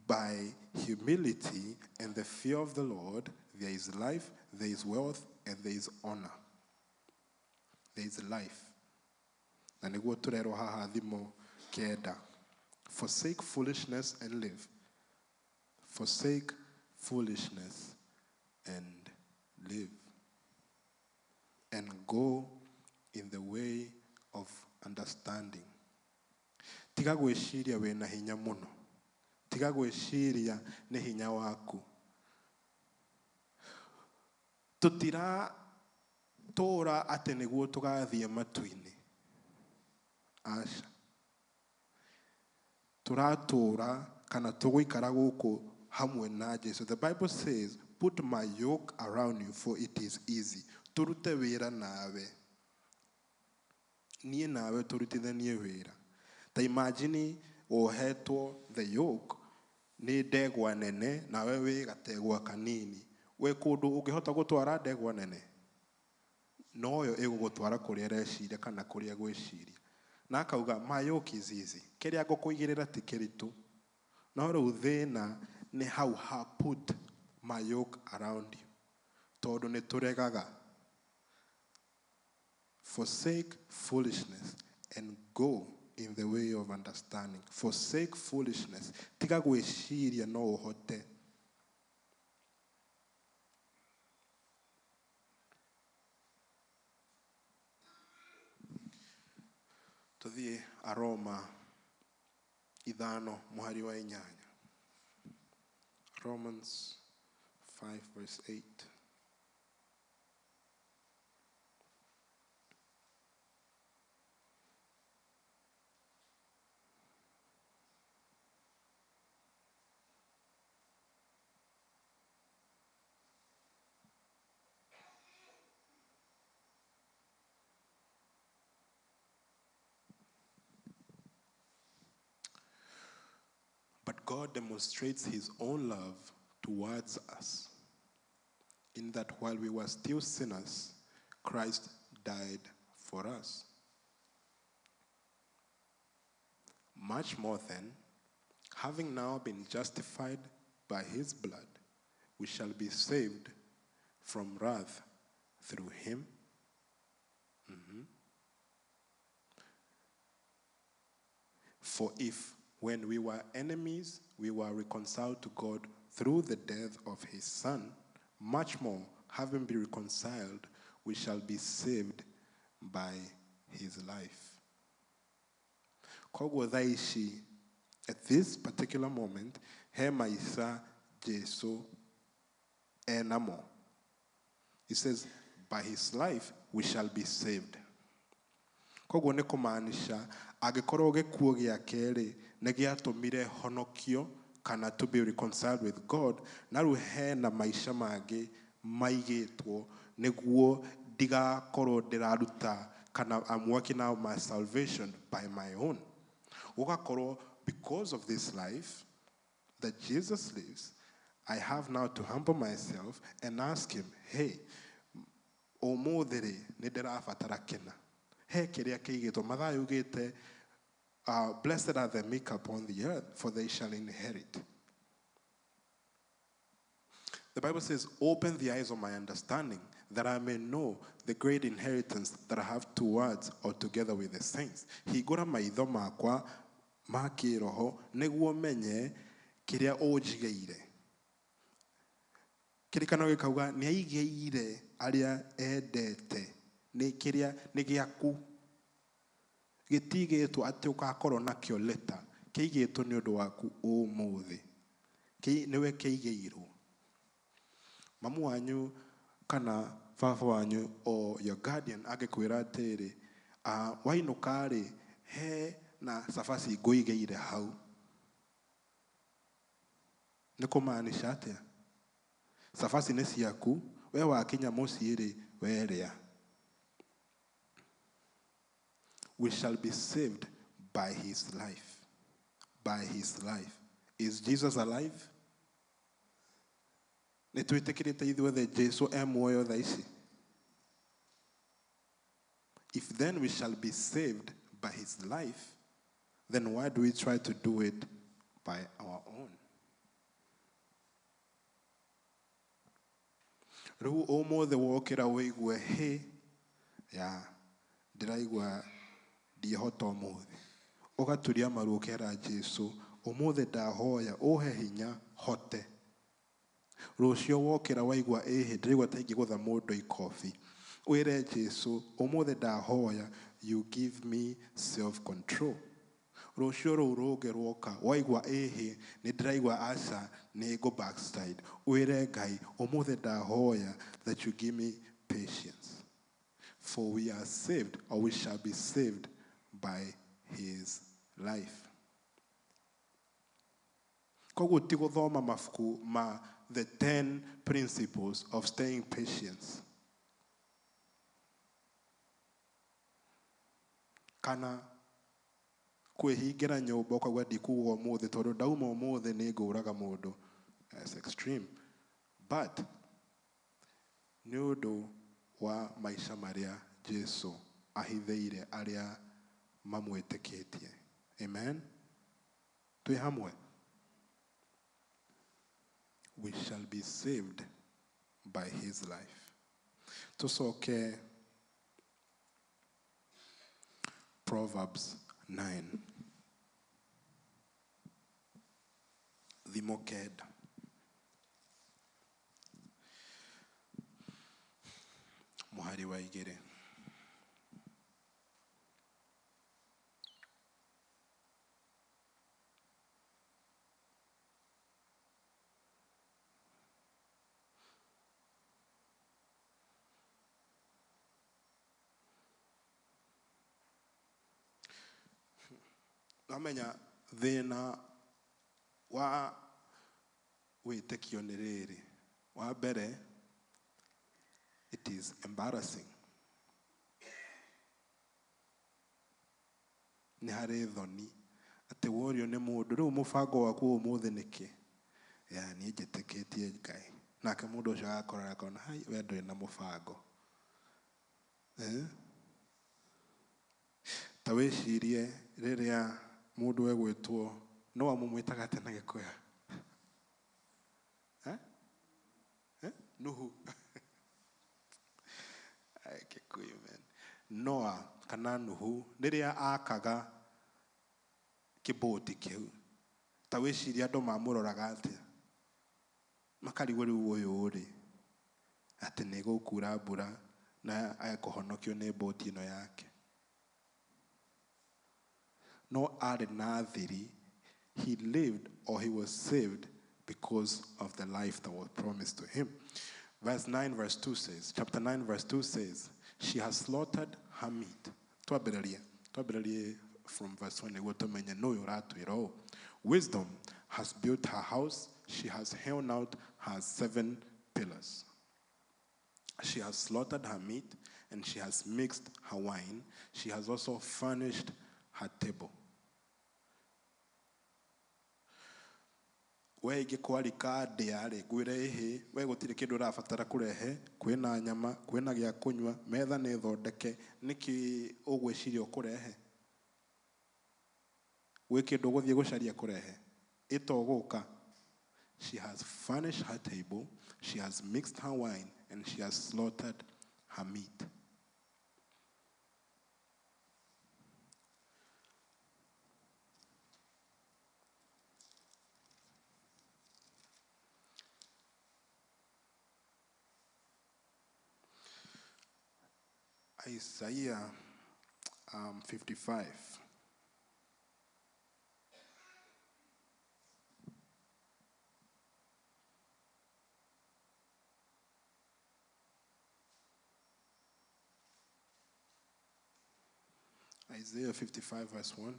L: by humility and the fear of the Lord, there is life, there is wealth, and there is honor. There is life. Forsake foolishness and live. Forsake foolishness and live. And go in the way of understanding. Tiga gwĩciria wĩna hinya mũno. Tiga gwĩciria nĩ hinya waku. Tũtiratũũra atĩ nĩguo tũgathiĩ matu-inĩ. Aca. Tũratũũra kana tũgũikara gũkũ hamwe na Jesu. The Bible says, put my yoke around you, for it is easy. Tũrute wĩra nawe. Niĩ nawe tũrutithanie wĩra. Ta imagine wohetwo the yoke nĩ ndegwa nene nawe wĩ gategwa kanini. We kũndũ ũngĩhota gũtwara ndegwa nene, noyo ĩgũgũtwara kũrĩa ĩreciria kana kũrĩa gwĩciria. Na akauga my yoke is easy. Kĩrĩa ngũkũigĩrĩra ti kĩritũ. No rĩu thĩna nĩ hau ha put my yoke around you. Tondũ nĩ tũregaga. Forsake foolishness and go in the way of understanding. Forsake foolishness. Tiga gwĩciria no ũhote. Tũthiĩ Aroma 5 mũhari wa 8. Romans 5 verse 8. But God demonstrates his own love towards us, in that while we were still sinners, Christ died for us. Much more then, having now been justified by his blood, we shall be saved from wrath through him. Mm-hmm. For if, when we were enemies, we were reconciled to God through the death of his Son, much more, having been reconciled, we shall be saved by his life. Koguo thaa ici, at this particular moment, he maica Jesu enamo. He says, by his life we shall be saved. Koguo nĩ kũmaanisha angĩkorwo gĩkuũ gĩake rĩ nĩ gĩatũmire honokio kana to be reconciled with God, na rĩu hena maica mangĩ maigĩtwo nĩguo ndigakorwo ndĩraruta kana I'm working out my salvation by my own. Gũgakorwo because of this life that Jesus lives, I have now to humble myself and ask him, hey, ũmũthĩ rĩ nĩ ndĩrabatara kĩna, he kĩrĩa kĩigĩtwo. Mathayo ugĩte, blessed are the meek upon the earth, for they shall inherit. The Bible says, open the eyes of my understanding, that I may know the great inheritance that I have towards or together with the saints. Hingũra maitho makwa ma kĩroho nĩguo menye kĩrĩa ũnjigĩire. Kĩrĩkanĩro gĩkauga nĩ aigĩire arĩa endete, nĩ kĩrĩa nĩ gĩaku, gĩtigĩtwo atĩ ũgakorwo nakĩo later, kĩigĩtwo nĩ ũndũ waku ũmũthĩ, nĩwe kĩigĩirwo. Mamu wanyu kana baba wanyu or your guardian angĩkwĩra atĩrĩ, wainũka rĩ, he na cabaci ngũigĩire hau, nĩ kũmaanisha atĩa? Cabaci nĩ ciaku, we wakinya mũciĩ rĩ, werĩa. We shall be saved by his life. By his life. Is Jesus alive? Nĩ twĩtĩkĩrĩte ithuothe Jesu e muoyo thaa ici? If then we shall be saved by his life, then why do we try to do it by our own? Rĩu ũmũthĩ wokĩra wĩigue hĩ ya ndĩraigua ndiĩhota ũmũthĩ, ũgaturia maru ũkera Jesu, ũmũthĩ ndahoya ũhe hinya hote. Rũciũ wokĩra waigua ĩhĩ ndĩraigua ta ingĩgũtha mũndũ ikobi, wĩre Jesu ũmũthĩ ndahoya you give me self control. Rũciũ rũu rũngĩ rwoka waigua ĩhĩ nĩ ndĩraigua aca nĩ ngũ backslide, wĩre Ngai ũmũthĩ ndahoya that you give me patience. For we are saved, or we shall be saved by his life. Koguo ti gũthoma mabuku ma the 10 principles of staying patient. Kana kwĩhingĩra nyũmba ũkauga ndikuga ũmũthĩ tondũ ndauma ũmũthĩ nĩ ngũraga mũndũ. That's extreme. But nĩ ũndũ wa maica marĩa Jesu ahithĩire arĩa mamwĩtĩkĩtie. Amen. Twĩ hamwe. We shall be saved by his life. Tucoke Proverbs 9. Thimo kenda. Mũhari wa igĩrĩ. Namenya thĩna wa wĩtĩkio nĩ rĩrĩ. Wa mbere, it is embarrassing. Nĩ harĩ thoni atĩ worio nĩ mũndũ rĩu mũbango waku ũmũthĩ nĩkĩ? Ya niĩ njĩtĩkĩtie Ngai. Nake mũndũ ũcio agakora akona hai we ndũrĩ na mũbango. Ta wĩcirie rĩrĩa mũndũ egwĩtwo no amũmwĩtaga atĩa na Gĩkũyũ? Nuhu. Kikuyu man. Noa kana Nuhu rĩrĩa akaga kĩbũti kĩu, ta wĩcirie andũ mamũroraga atĩa? Makarigwo rĩu ũyũ rĩ atĩ nĩ gũkura mbura na ekũhonokio nĩ mbũti ĩno yake. No arĩ na thiri, he lived or he was saved because of the life that was promised to him. Verse 9 verse 2 says, chapter 9 verse 2 says, she has slaughtered her meat. Twambĩrĩrie from verse 1 nĩguo tũmenye nũ ũyũ ũratwĩra ũũ. Wisdom has built her house, she has hewn out her 7 pillars. She has slaughtered her meat and she has mixed her wine. She has also furnished her table. We ingĩkwarika ndĩa rĩ, ngwĩre ĩhĩ, we gũtirĩ kĩndũ ũrabatara kũrehe, kwĩna nyama, kwĩna gĩa kũnyua, metha nĩ thondeke, nĩkĩ ũgwĩciria ũkũrehe? Gwĩ kĩndũ ũgũthiĩ gũcaria kũrehe? Ĩtogũka. She has furnished her table, she has mixed her wine, and she has slaughtered her meat. Isaiah 55. Isaiah 55 verse 1.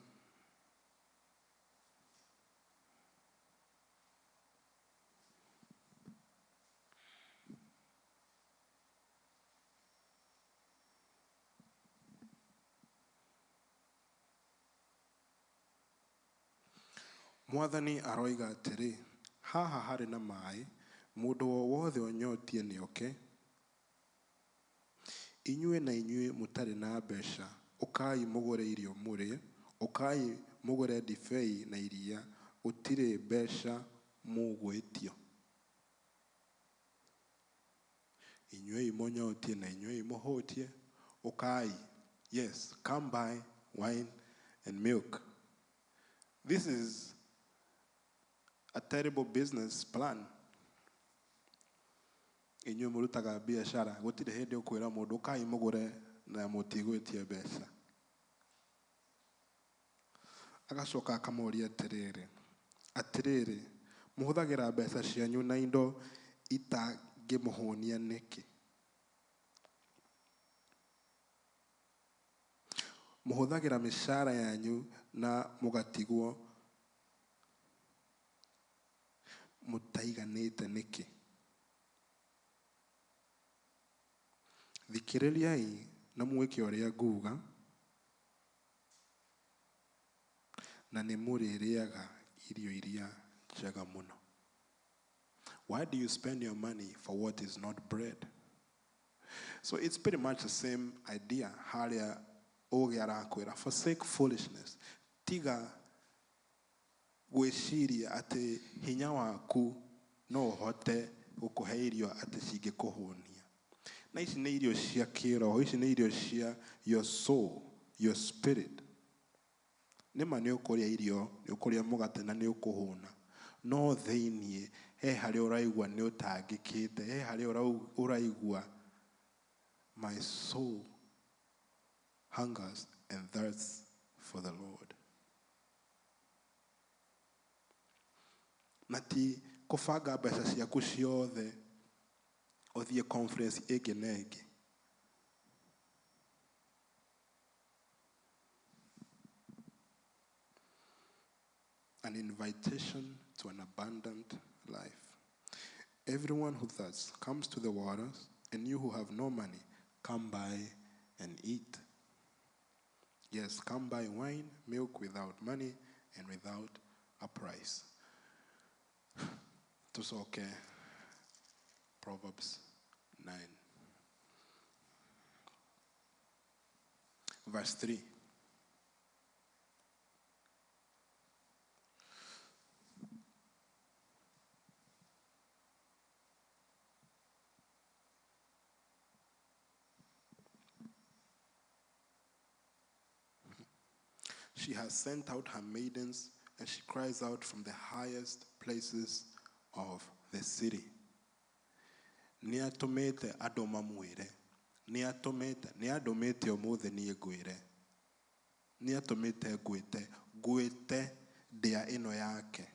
L: Mwathani aroiga atĩrĩ, haha harĩ na maĩ, mũndũ o wothe ũnyotiĩ nĩoke. Inyuĩ na inyuĩ mũtarĩ na mbeca, ũkai mũgũre irio mũrĩe, ũkai mũgũre ndibei na iria, gũtirĩ mbeca mũgwĩtio. Inyuĩ mũnyotiĩ na inyuĩ mũhũtiĩ, ũkai. Yes, come buy wine and milk. This is a terrible business plan. Inyuĩ mũrutaga biacara, gũtirĩ hĩndĩ ũkwĩra mũndũ ũkai mũgũre na mũtigwĩtie mbeca. Agacoka akamoria atĩrĩrĩ, atĩrĩrĩ, mũhũthagĩra mbeca cianyu na indo itangĩmũhũnia nĩkĩ? Mũhũthagĩra mĩcara yanyu na mũgatigwo mũtaiganĩte nĩkĩ? Thikĩrĩriai na mwĩke ũrĩa nguga, na nĩ mũrĩrĩaga irio iria njega mũno. Why do you spend your money for what is not bread? So it's pretty much the same idea. Harĩa ũgĩ arakwĩra, forsake foolishness. Tiga gwĩciria atĩ hinya waku no ũhote gũkũhe irio atĩ cingĩkũhũnia. Na ici nĩ irio cia kĩroho, ici nĩ irio cia your soul, your spirit. Nĩma nĩ ũkũrĩa irio, nĩ ũkũrĩa mũgate na nĩ ũkũhũna. No thĩiniĩ he harĩa ũraigua nĩ ũtangĩkĩte, he harĩa ũraigua my soul hungers and thirsts for the Lord. Na ti kũbanga mbeca ciaku ciothe ũthiĩ conference ĩngĩ na ĩngĩ. An invitation to an abundant life. Everyone who thirsts comes to the waters, and you who have no money, come buy and eat. Yes, come buy wine, milk without money and without a price. Tusoke Proverbs 9. Verse 3. She has sent out her maidens, and she cries out from the highest places of the city. Nĩatũmĩte andũ mamwĩre, nĩatũmĩte, nĩandũmĩte ũmũthĩ niĩ ngwĩre, nĩatũmĩte ngwĩte, ngwĩte ndĩa ĩno yake.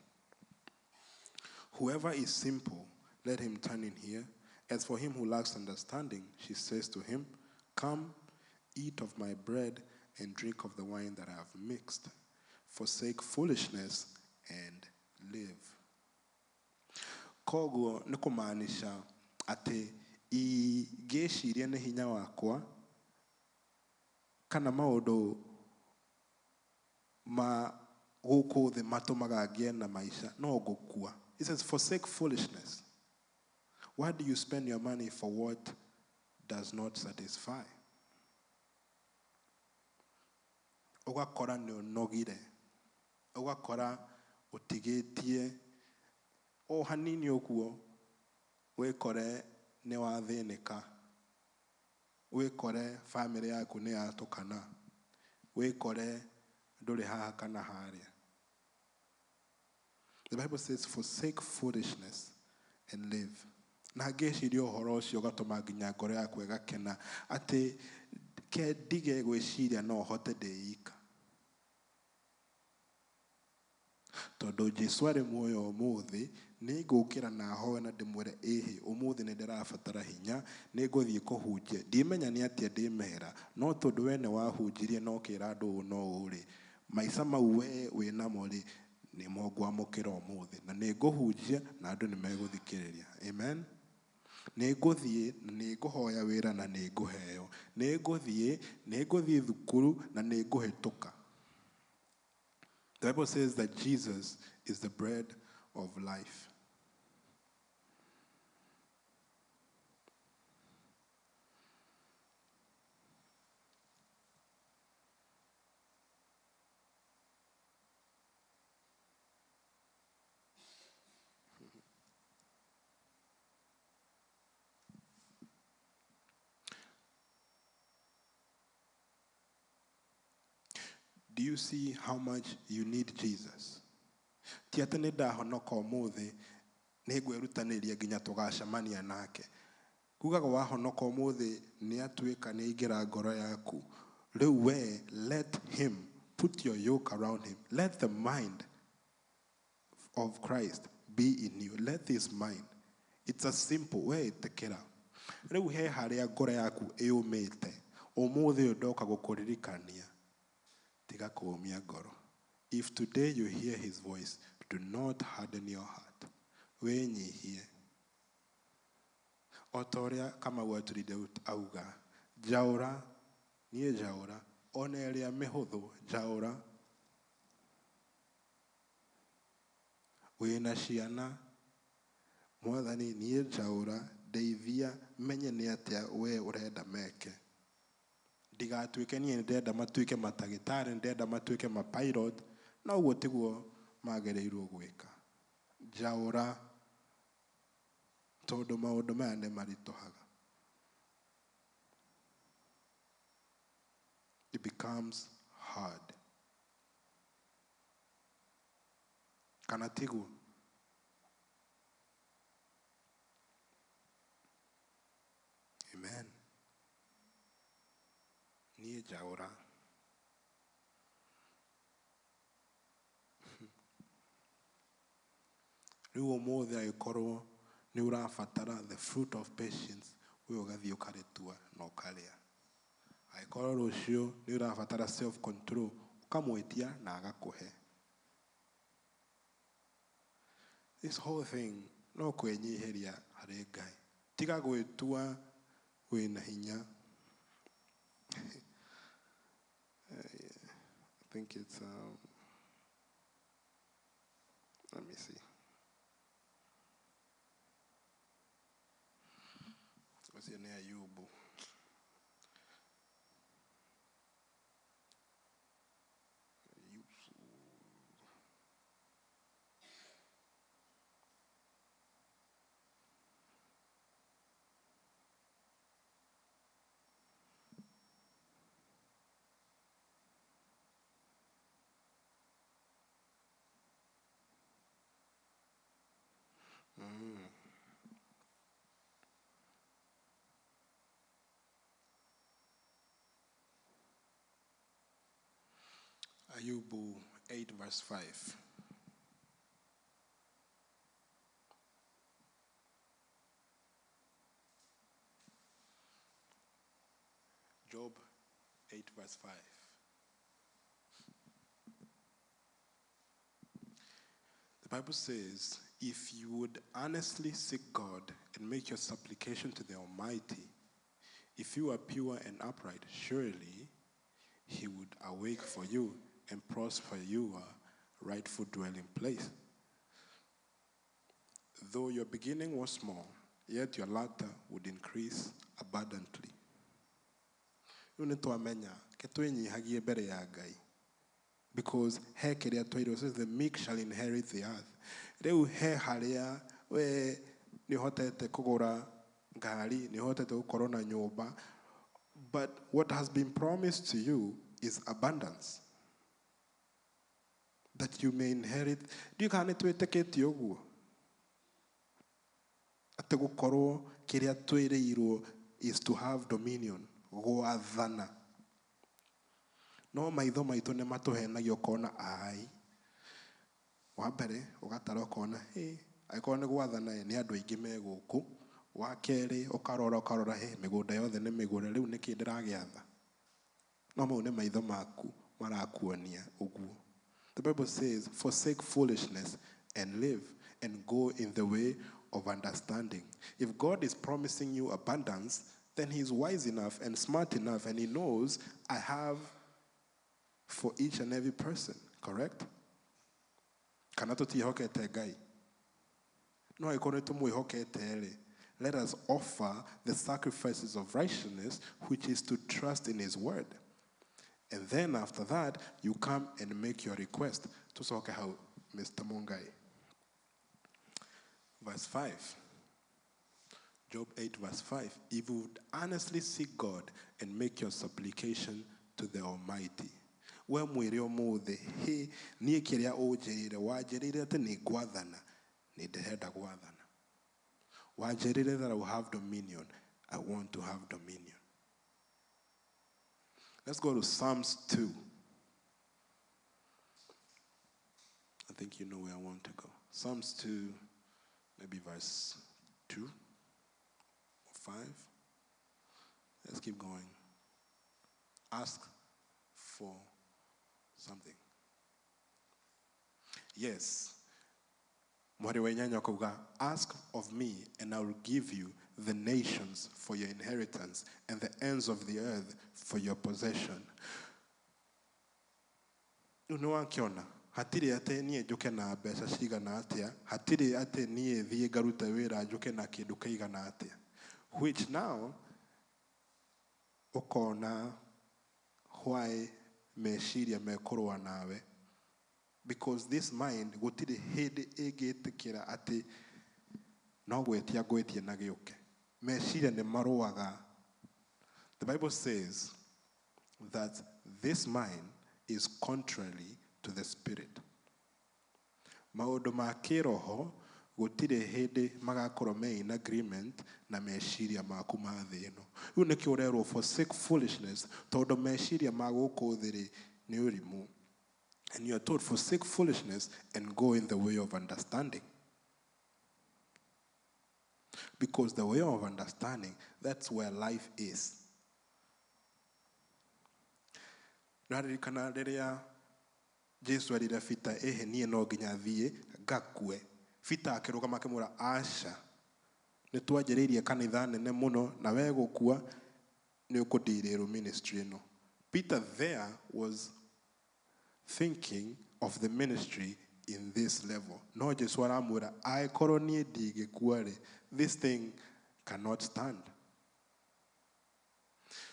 L: Whoever is simple, let him turn in here. As for him who lacks understanding, she says to him, come, eat of my bread and drink of the wine that I have mixed. Forsake foolishness and live. Koguo nĩ kũmaanisha atĩ ingĩciria nĩ hinya wakwa kana maũndũ ma gũkũ thĩ matũmaga ngĩe na maica no ngũkua. It says forsake foolishness. Why do you spend your money for what does not satisfy? Ũgakora nĩ ũnogire, ũgakora ũtigĩtie o hanini ũguo, wĩkore nĩ wathĩnĩka, wĩkore famĩlĩ yaku nĩ yatũkana, wĩkore ndũrĩ haha kana harĩa. The Bible says forsake foolishness and live. Na ngĩciria ũhoro ũcio ũgatũma nginya ngoro yakwa ĩgakena atĩ ke ndige gwĩciria no hote ndĩika. Tondũ Jesu arĩ muoyo ũmũthĩ, nĩ ngũkĩra na hoe na ndĩmwĩre ĩhĩ, ũmũthĩ nĩ ndĩrabatara hinya, nĩ ngũthiĩ kũhunjia. Ndimenya nĩ atĩa ndĩmera, no tondũ we nĩ wahunjirie na ũkĩra andũ ũũ no ũũ rĩ, maica mau we wĩnamo rĩ, nĩmo ngwamũkĩra ũmũthĩ. Na nĩ ngũhunjia na andũ nĩ megũthikĩrĩria. Amen. Nĩ ngũthiĩ na nĩ ngũhoya wĩra na nĩ ngũheo. Nĩ ngũthiĩ thukuru na nĩ ngũhĩtũka. The Bible says that Jesus is the bread of life. Do you see how much you need Jesus? Ti atĩ nĩ ndahonoka ũmũthĩ, nĩ ngwĩrutanĩria nginya tũgacemania nake. Kugaga wahonoka ũmũthĩ nĩ atuĩka nĩ aingĩra ngoro yaku. Rĩu we, let him put your yoke around him. Let the mind of Christ be in you. Let this mind. It's a simple way ĩtĩkĩra. Rĩu he harĩa ngoro yaku ĩũmĩte. Ũmũthĩ ũyũ ndoka gũkũririkania. Tiga kũũmia ngoro. If today you hear his voice, do not harden your heart. Wĩnyihie. O ta ũrĩa Kamau atũrire auga, njaũra, niĩ njaũra, ona ĩrĩa mĩhũthũ njaũra. Wĩna ciana, Mwathani niĩ njaũra, ndeithia menye nĩ atĩa we ũrenda meke. Ndigatuĩke niĩ ndĩrenda matuĩke matagĩtarĩ, ndĩrenda matuĩke mapilot, no ũguo tiguo magĩrĩirwo gwĩka. Njaũra, tondũ maũndũ maya nĩ maritũhaga. It becomes hard. Kana tiguo? Amen. Niĩ njaũra. Rĩu ũmũthĩ angĩkorwo nĩ ũrabatara the fruit of patience, we ũgathiĩ ũkarĩtua na ũkarĩa. Angĩkorwo rũciũ nĩ ũrabatara self control, ũkamwĩtia na agakũhe. This whole thing no kwĩnyihĩria harĩ Ngai. Tiga gwĩtua wĩna hinya. I think it's, let me see. What's your name, Ayubu? Ayubu 8 verse 5. Job 8 verse 5. The Bible says, if you would earnestly seek God and make your supplication to the Almighty, if you are pure and upright, surely he would awake for you and prosper your rightful dwelling place. Though your beginning was small, yet your latter would increase abundantly. Rĩu nĩ twamenya ke twĩnyihagie mbere ya Ngai, because he kĩrĩa twairwo says the meek shall inherit the earth. Rĩu he harĩa we nĩ ũhotete kũgũra ngari, nĩ ũhotete gũkorwo na nyũmba, but what has been promised to you is abundance that you may inherit. Ndiũĩ kana nĩ twĩtĩkĩtie ũguo atĩ gũkorwo kĩrĩa twĩrĩirwo is to have dominion, gwathana. No maitho maitũ nĩ matũhenagia ũkona ai. Wa mbere ũgatara ũkona hĩ, angĩkorwo nĩ gwathana ĩ, nĩ andũ aingĩ me gũkũ. Wa kerĩ ũkarora ũkarora hĩ, mĩgũnda yothe nĩ mĩgũre, rĩu nĩkĩ ndĩragĩatha? No mau nĩ maitho maku marakuonia ũguo. The Bible says, forsake foolishness and live and go in the way of understanding. If God is promising you abundance, then he's wise enough and smart enough, and he knows I have for each and every person, correct? Kana tũtiĩhokete Ngai? No angĩkorwo nĩ tũmwĩhokete rĩ, let us offer the sacrifices of righteousness, which is to trust in his word. And then after that, you come and make your request. Tucoke hau, Mr. Mungai. Verse 5. Job 8, verse 5. If you would earnestly seek God and make your supplication to the Almighty. We mwĩre ũmũthĩ, hĩ, niĩ kĩrĩa ũnjĩrĩire, wanjĩrĩire atĩ nĩ ngwathana, nĩ ndĩrenda gwathana. Wanjĩrĩire that I will have dominion. I want to have dominion. Let's go to Psalms 2. I think you know where I want to go. Psalms 2, maybe verse 2 or 5. Let's keep going. Ask for something. Yes. Mwari wa inyanya akauga, ask of me and I will give you the nations for your inheritance and the ends of the earth for your possession. Rĩu nĩ wakĩona hatirĩ atĩ niĩ njũke na mbeca cigana atĩa, hatirĩ atĩ niĩ thiĩ ngarute wĩra njũke na kĩndũ kĩigana atĩa, which now ũkona why meciria mekũrũa nawe, because this mind gũtirĩ hĩndĩ ĩngĩtĩkĩra atĩ no gwĩtia ngwĩtie na gĩũke. Meciria nĩ marũaga. The Bible says that this mind is contrary to the spirit. Maũndũ ma kĩroho gũtirĩ hĩndĩ magakorwo me in agreement na meciria maku ma thĩ ĩno. Rĩu nĩkĩo ũrerwo forsake foolishness, tondũ meciria ma gũkũ thĩ rĩ, nĩ ũrimũ. And you are told forsake foolishness and go in the way of understanding. Because the way of understanding, that's where life is. Nĩwaririkana rĩrĩa Jesu erire Peter, ĩhĩ niĩ no nginya thiĩ ngakue. Peter akĩrũgama akĩmwĩra, aca, nĩ twanjĩrĩirie kanitha nene mũno na we gũkua nĩ ũkũndirĩrwo ministry ĩno. Peter there was thinking of the ministry in this level. No Jesu aramwĩra, angĩkorwo niĩ ndingĩkua rĩ, this thing cannot stand.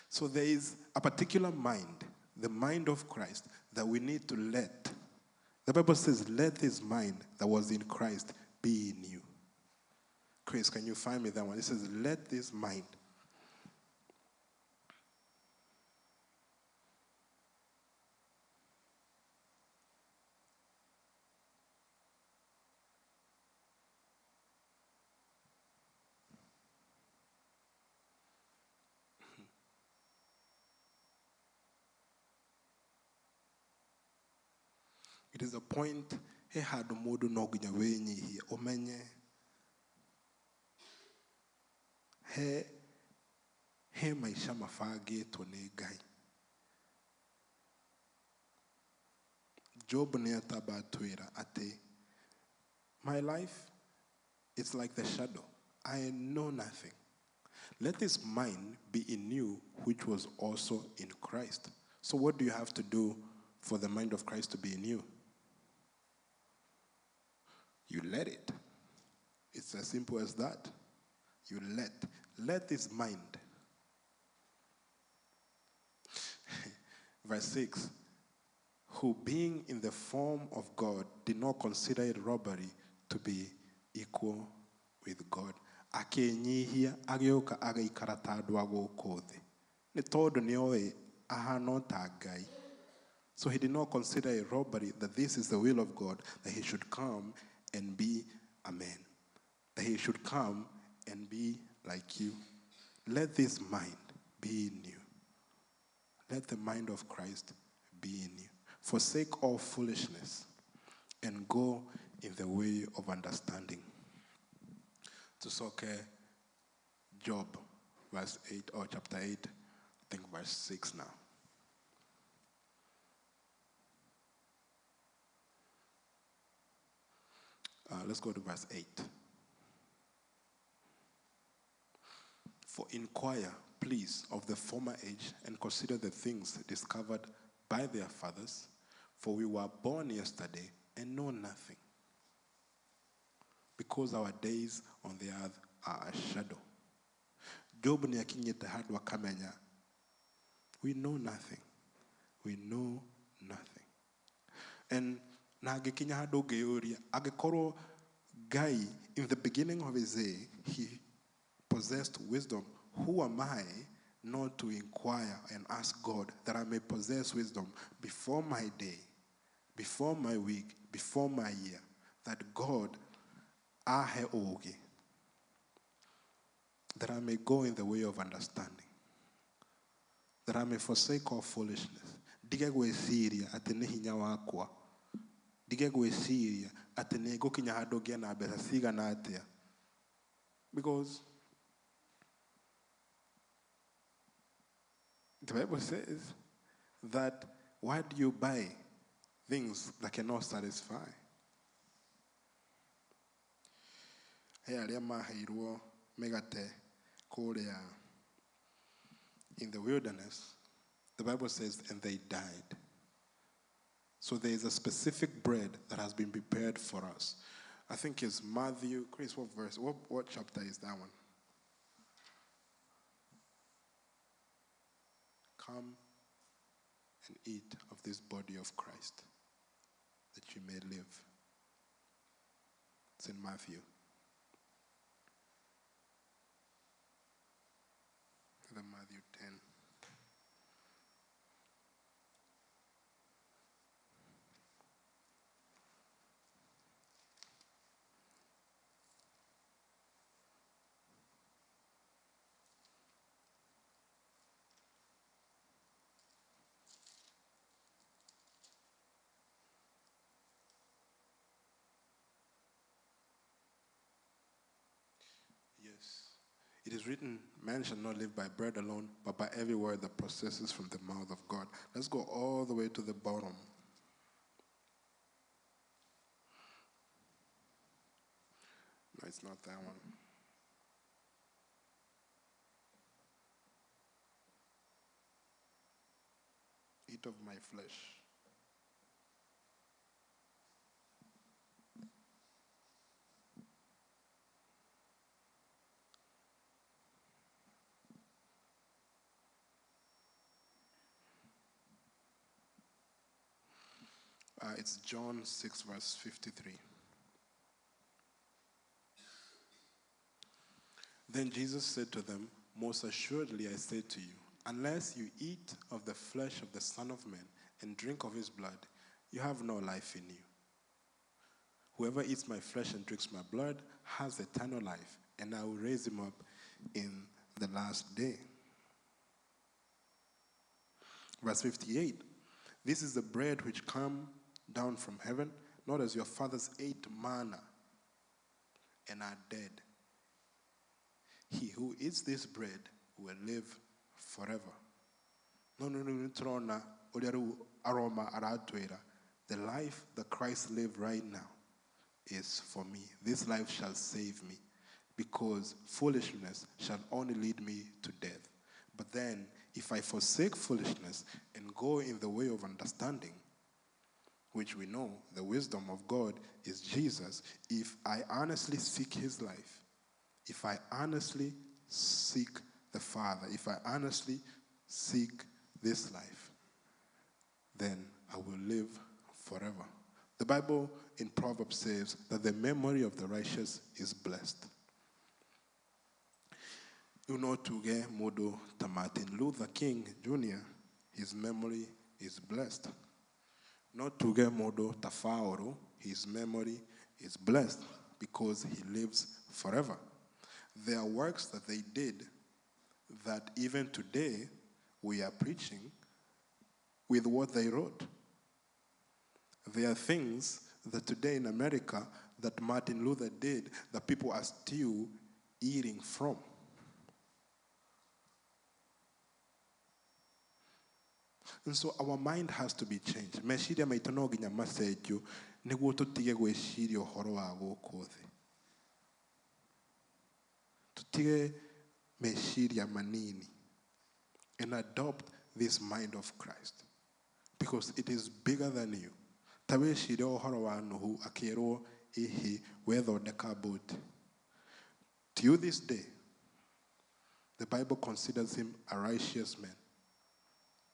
L: So there is a particular mind, the mind of Christ, that we need to let. The Bible says, let this mind that was in Christ be in you. Chris, can you find me that one? It says, let this mind. It is a point he handũ mũndũ no nginya wĩnyihie ũmenye he maica mabangĩtwo nĩ Ngai. Job nĩ atamba atwĩra atĩ my life is like the shadow. I know nothing. Let this mind be in you which was also in Christ. So what do you have to do for the mind of Christ to be in you? You let it. It's as simple as that. You let. Let this mind. Verse 6. Who being in the form of God did not consider it robbery to be equal with God. Akĩĩnyihia agĩũka agĩikara ta andũ a gũkũ thĩ. Nĩ tondũ nĩoĩ ahana ta Ngai. So he did not consider it robbery that this is the will of God, that he should come and be a man. That he should come and be like you. Let this mind be in you. Let the mind of Christ be in you. Forsake all foolishness and go in the way of understanding. Tusoke Job, verse 8, or chapter 8, I think verse 6 now. Let's go to verse 8. For inquire, please, of the former age, and consider the things discovered by their fathers, for we were born yesterday and know nothing, because our days on the earth are a shadow. Job nĩakinyĩte handũ akamenya, we know nothing. We know nothing. And na angĩkinya handũ ngĩyũria, angĩkorwo Ngai, in the beginning of his day, he possessed wisdom, who am I not to inquire and ask God that I may possess wisdom before my day, before my week, before my year, that God ahe ũũgĩ, that I may go in the way of understanding, that I may forsake all foolishness. Ndige gwĩciria atĩ nĩ hinya wakwa, ndige gwĩciria atĩ nĩ ngũkinya handũ ngĩe na mbeca cigana atĩa. Because the Bible says that why do you buy things that cannot satisfy? He arĩa maheirwo mĩgate kũrĩa in the wilderness, the Bible says, and they died. So there is a specific bread that has been prepared for us. I think it's Matthew. Chris, what verse? What chapter is that one? Come and eat of this body of Christ, that you may live. It's in Matthew. The Matthew 10. Yes. It is written, man shall not live by bread alone, but by every word that proceeds from the mouth of God. Let's go all the way to the bottom. No, it's not that one. Eat of my flesh. It's John 6, verse 53. Then Jesus said to them, most assuredly I say to you, unless you eat of the flesh of the Son of Man and drink of his blood, you have no life in you. Whoever eats my flesh and drinks my blood has eternal life, and I will raise him up in the last day. Verse 58, this is the bread which come down from heaven, not as your fathers ate manna and are dead. He who eats this bread will live forever. The life that Christ lived right now is for me. This life shall save me, because foolishness shall only lead me to death. But then, if I forsake foolishness and go in the way of understanding, which we know the wisdom of God is Jesus, if I honestly seek his life, if I honestly seek the Father, if I honestly seek this life, then I will live forever. The Bible in Proverbs says that the memory of the righteous is blessed. No tuge mundu ta Martin Luther King Jr., his memory is blessed. No tuge mundu ta Faoro, his memory is blessed because he lives forever. There are works that they did that even today we are preaching with what they wrote. There are things that today in America that Martin Luther did that people are still eating from. And so our mind has to be changed. Meciria maitũ no nginya macenjio nĩguo tũtige gwĩciria ũhoro wa gũkũ thĩ. Tũtige meciria manini and adopt this mind of Christ because it is bigger than you. Ta wĩcirie ũhoro wa Nuhu akĩrwo ĩhĩ wethondeka boat. To this day, the Bible considers him a righteous man.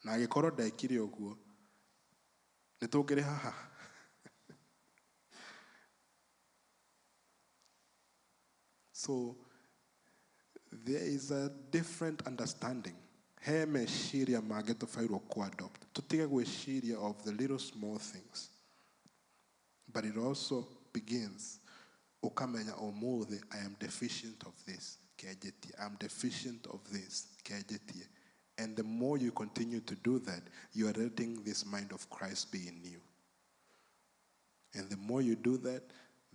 L: Na agĩkorwo ndekire ũguo nĩ tũngĩrĩ haha. So there is a different understanding. He meciria mangĩ tũbairwo kũ-adopt. Tũtige gwĩciria of the little small things. But it also begins ũkamenya ũmũthĩ I am deficient of this, kenjetie. I am deficient of this, kenjetie. And the more you continue to do that, you are letting this mind of Christ be in you. And the more you do that,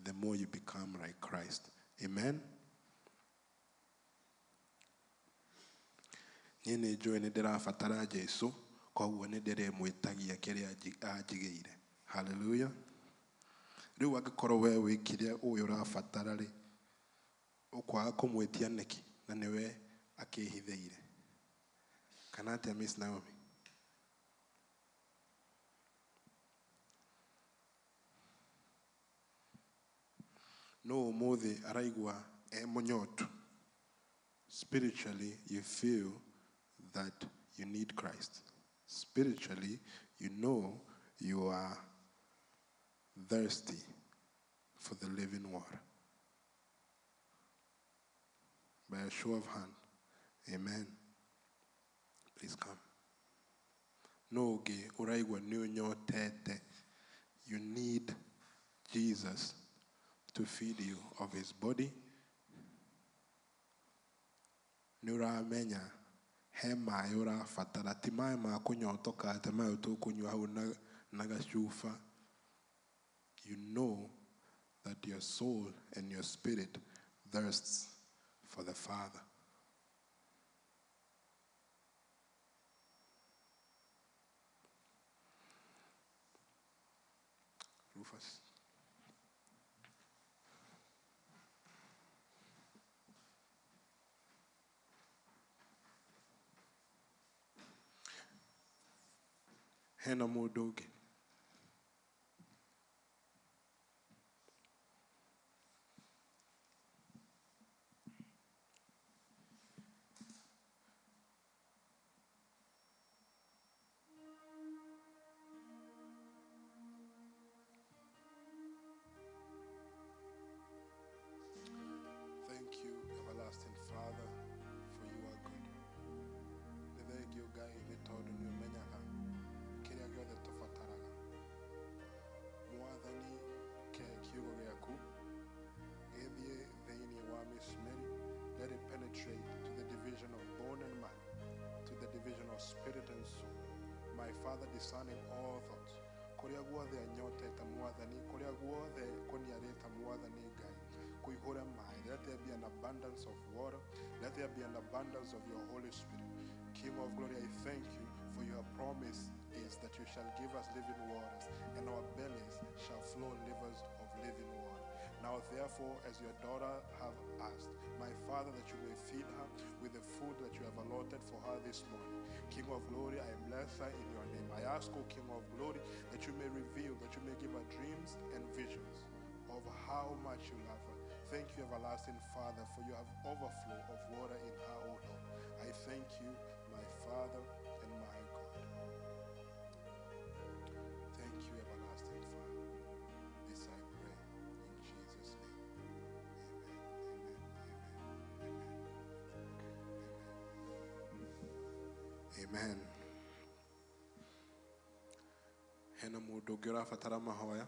L: the more you become like Christ. Amen? Niĩ nĩ njũĩ nĩ ndĩrabatara Jesũ, koguo nĩ ndĩrĩmwĩtagia kĩrĩa anjigĩire. Hallelujah. Rĩu angĩkorwo we wĩ kĩrĩa ũyũ ũrabatara rĩ, ũkwaga kũmwĩtia nĩkĩ na nĩwe akĩhithĩire? Kana atĩa Miss Naomi? No ũmũthĩ araigua e mũnyotu. Spiritually, you feel that you need Christ. Spiritually, you know you are thirsty for the living water. By a show of hand, amen. Please come. No ũngĩ ũraigua nĩ ũnyotete. You need Jesus to feed you of his body. Nĩ ũramenya he maĩ ũrabatara, ti maĩ ma kũnyotoka atĩ maĩ tũkũnyua hau na gacuba. You know that your soul and your spirit thirsts for the Father. Rufus. Hena mũndũ ũngĩ. Thank you, everlasting Father, for you are good. Nĩ thengio Ngai nĩ tondũ nĩ ũmenyaga kĩrĩa gĩothe tũbataraga. Mwathani, ke kiugo gĩaku gĩthiĩ thĩinĩ wa Miss Mary. Let it penetrate to the division of bone and marrow, to the division of spirit and soul. My Father, discerning all thoughts. Kũrĩa guothe anyotete Mwathani, kũrĩa guothe kũniarĩte Mwathani Ngai, kũihũre maĩ. Let there be an abundance of water. Let there be an abundance of your Holy Spirit. King of glory, I thank you for your promise is that you shall give us living waters, and our bellies shall flow rivers of living water. Now Now, therefore, as your daughter have asked, my Father, that you may feed her with the food that you have allotted for her this morning. King of glory, I bless her in your name. I ask, O King of glory, that you may reveal, that you may give her dreams and visions of how much you love her. Thank you, everlasting Father, for you have overflow of water in her, O Lord. I thank you, my Father and my God. Thank you, everlasting Father. This I pray in Jesus' name. Amen, amen, amen, amen. Amen. Hena mũndũ ũngĩ ũrabatara mahoya?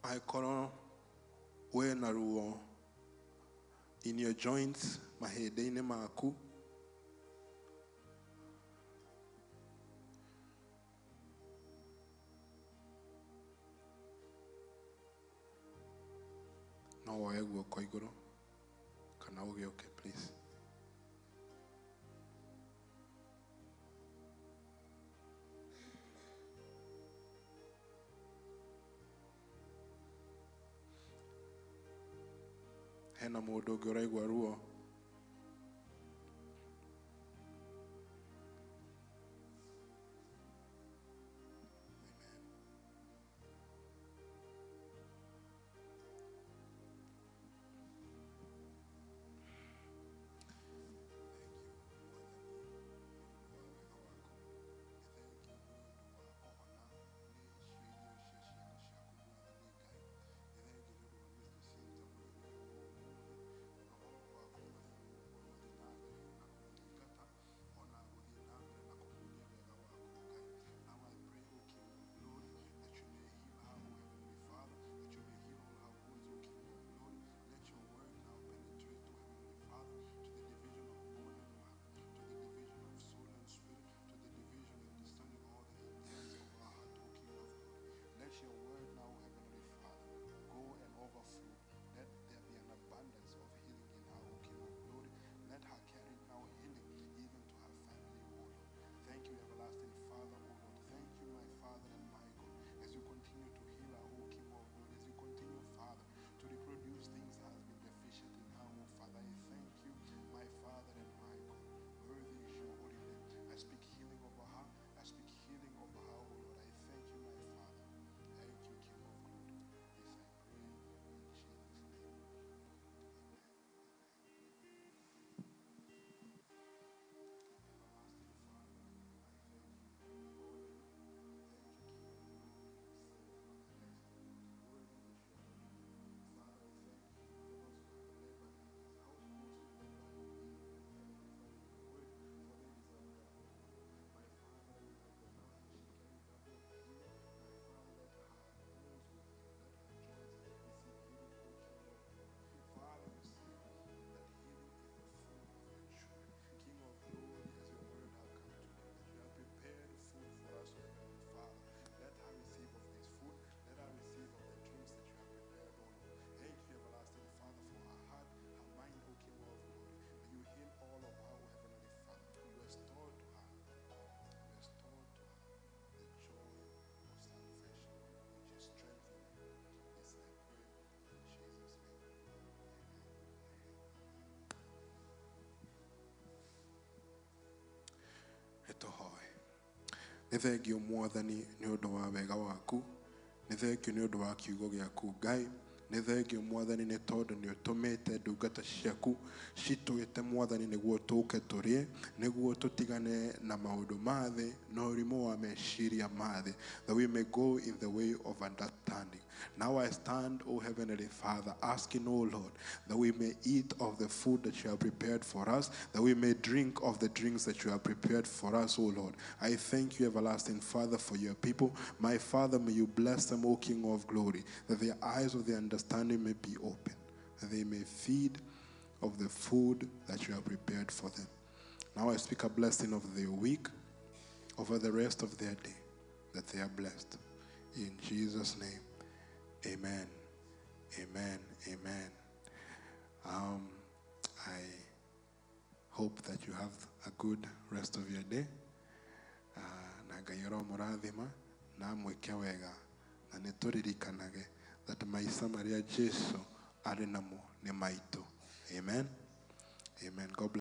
L: Angĩkorwo wĩna ruo in your joints, mahĩndĩ-inĩ maku, no woe guoko igũrũ kana ũgĩũke please. Hena mũndũ ũngĩ ũraigua ruo? Nĩ thengio Mwathani nĩ ũndũ wa wega waku, nĩ thengio nĩ ũndũ wa kiugo gĩaku Ngai, nĩ thengio Mwathani nĩ tondũ nĩ ũtũmĩte ndungata ciaku citwĩte Mwathani nĩguo tũke tũrĩe, nĩguo tũtigane na maũndũ ma thĩ na ũrimũ wa meciria ma thĩ, that we may go in the way of understanding. Now I stand, O Heavenly Father, asking, O Lord, that we may eat of the food that you have prepared for us, that we may drink of the drinks that you have prepared for us, O Lord. I thank you, everlasting Father, for your people. My Father, may you bless them, O King of glory, that their eyes of their understanding may be open, that they may feed of the food that you have prepared for them. Now I speak a blessing of their week, over the rest of their day, that they are blessed. In Jesus' name. Amen. Amen. Amen. Hope that you have a good rest of your day. Na Ngai aromũrathima na amwĩke wega, na nĩ tũririkanage that maica marĩa Jesu arĩ namo nĩ maitũ. Amen. Amen. God bless.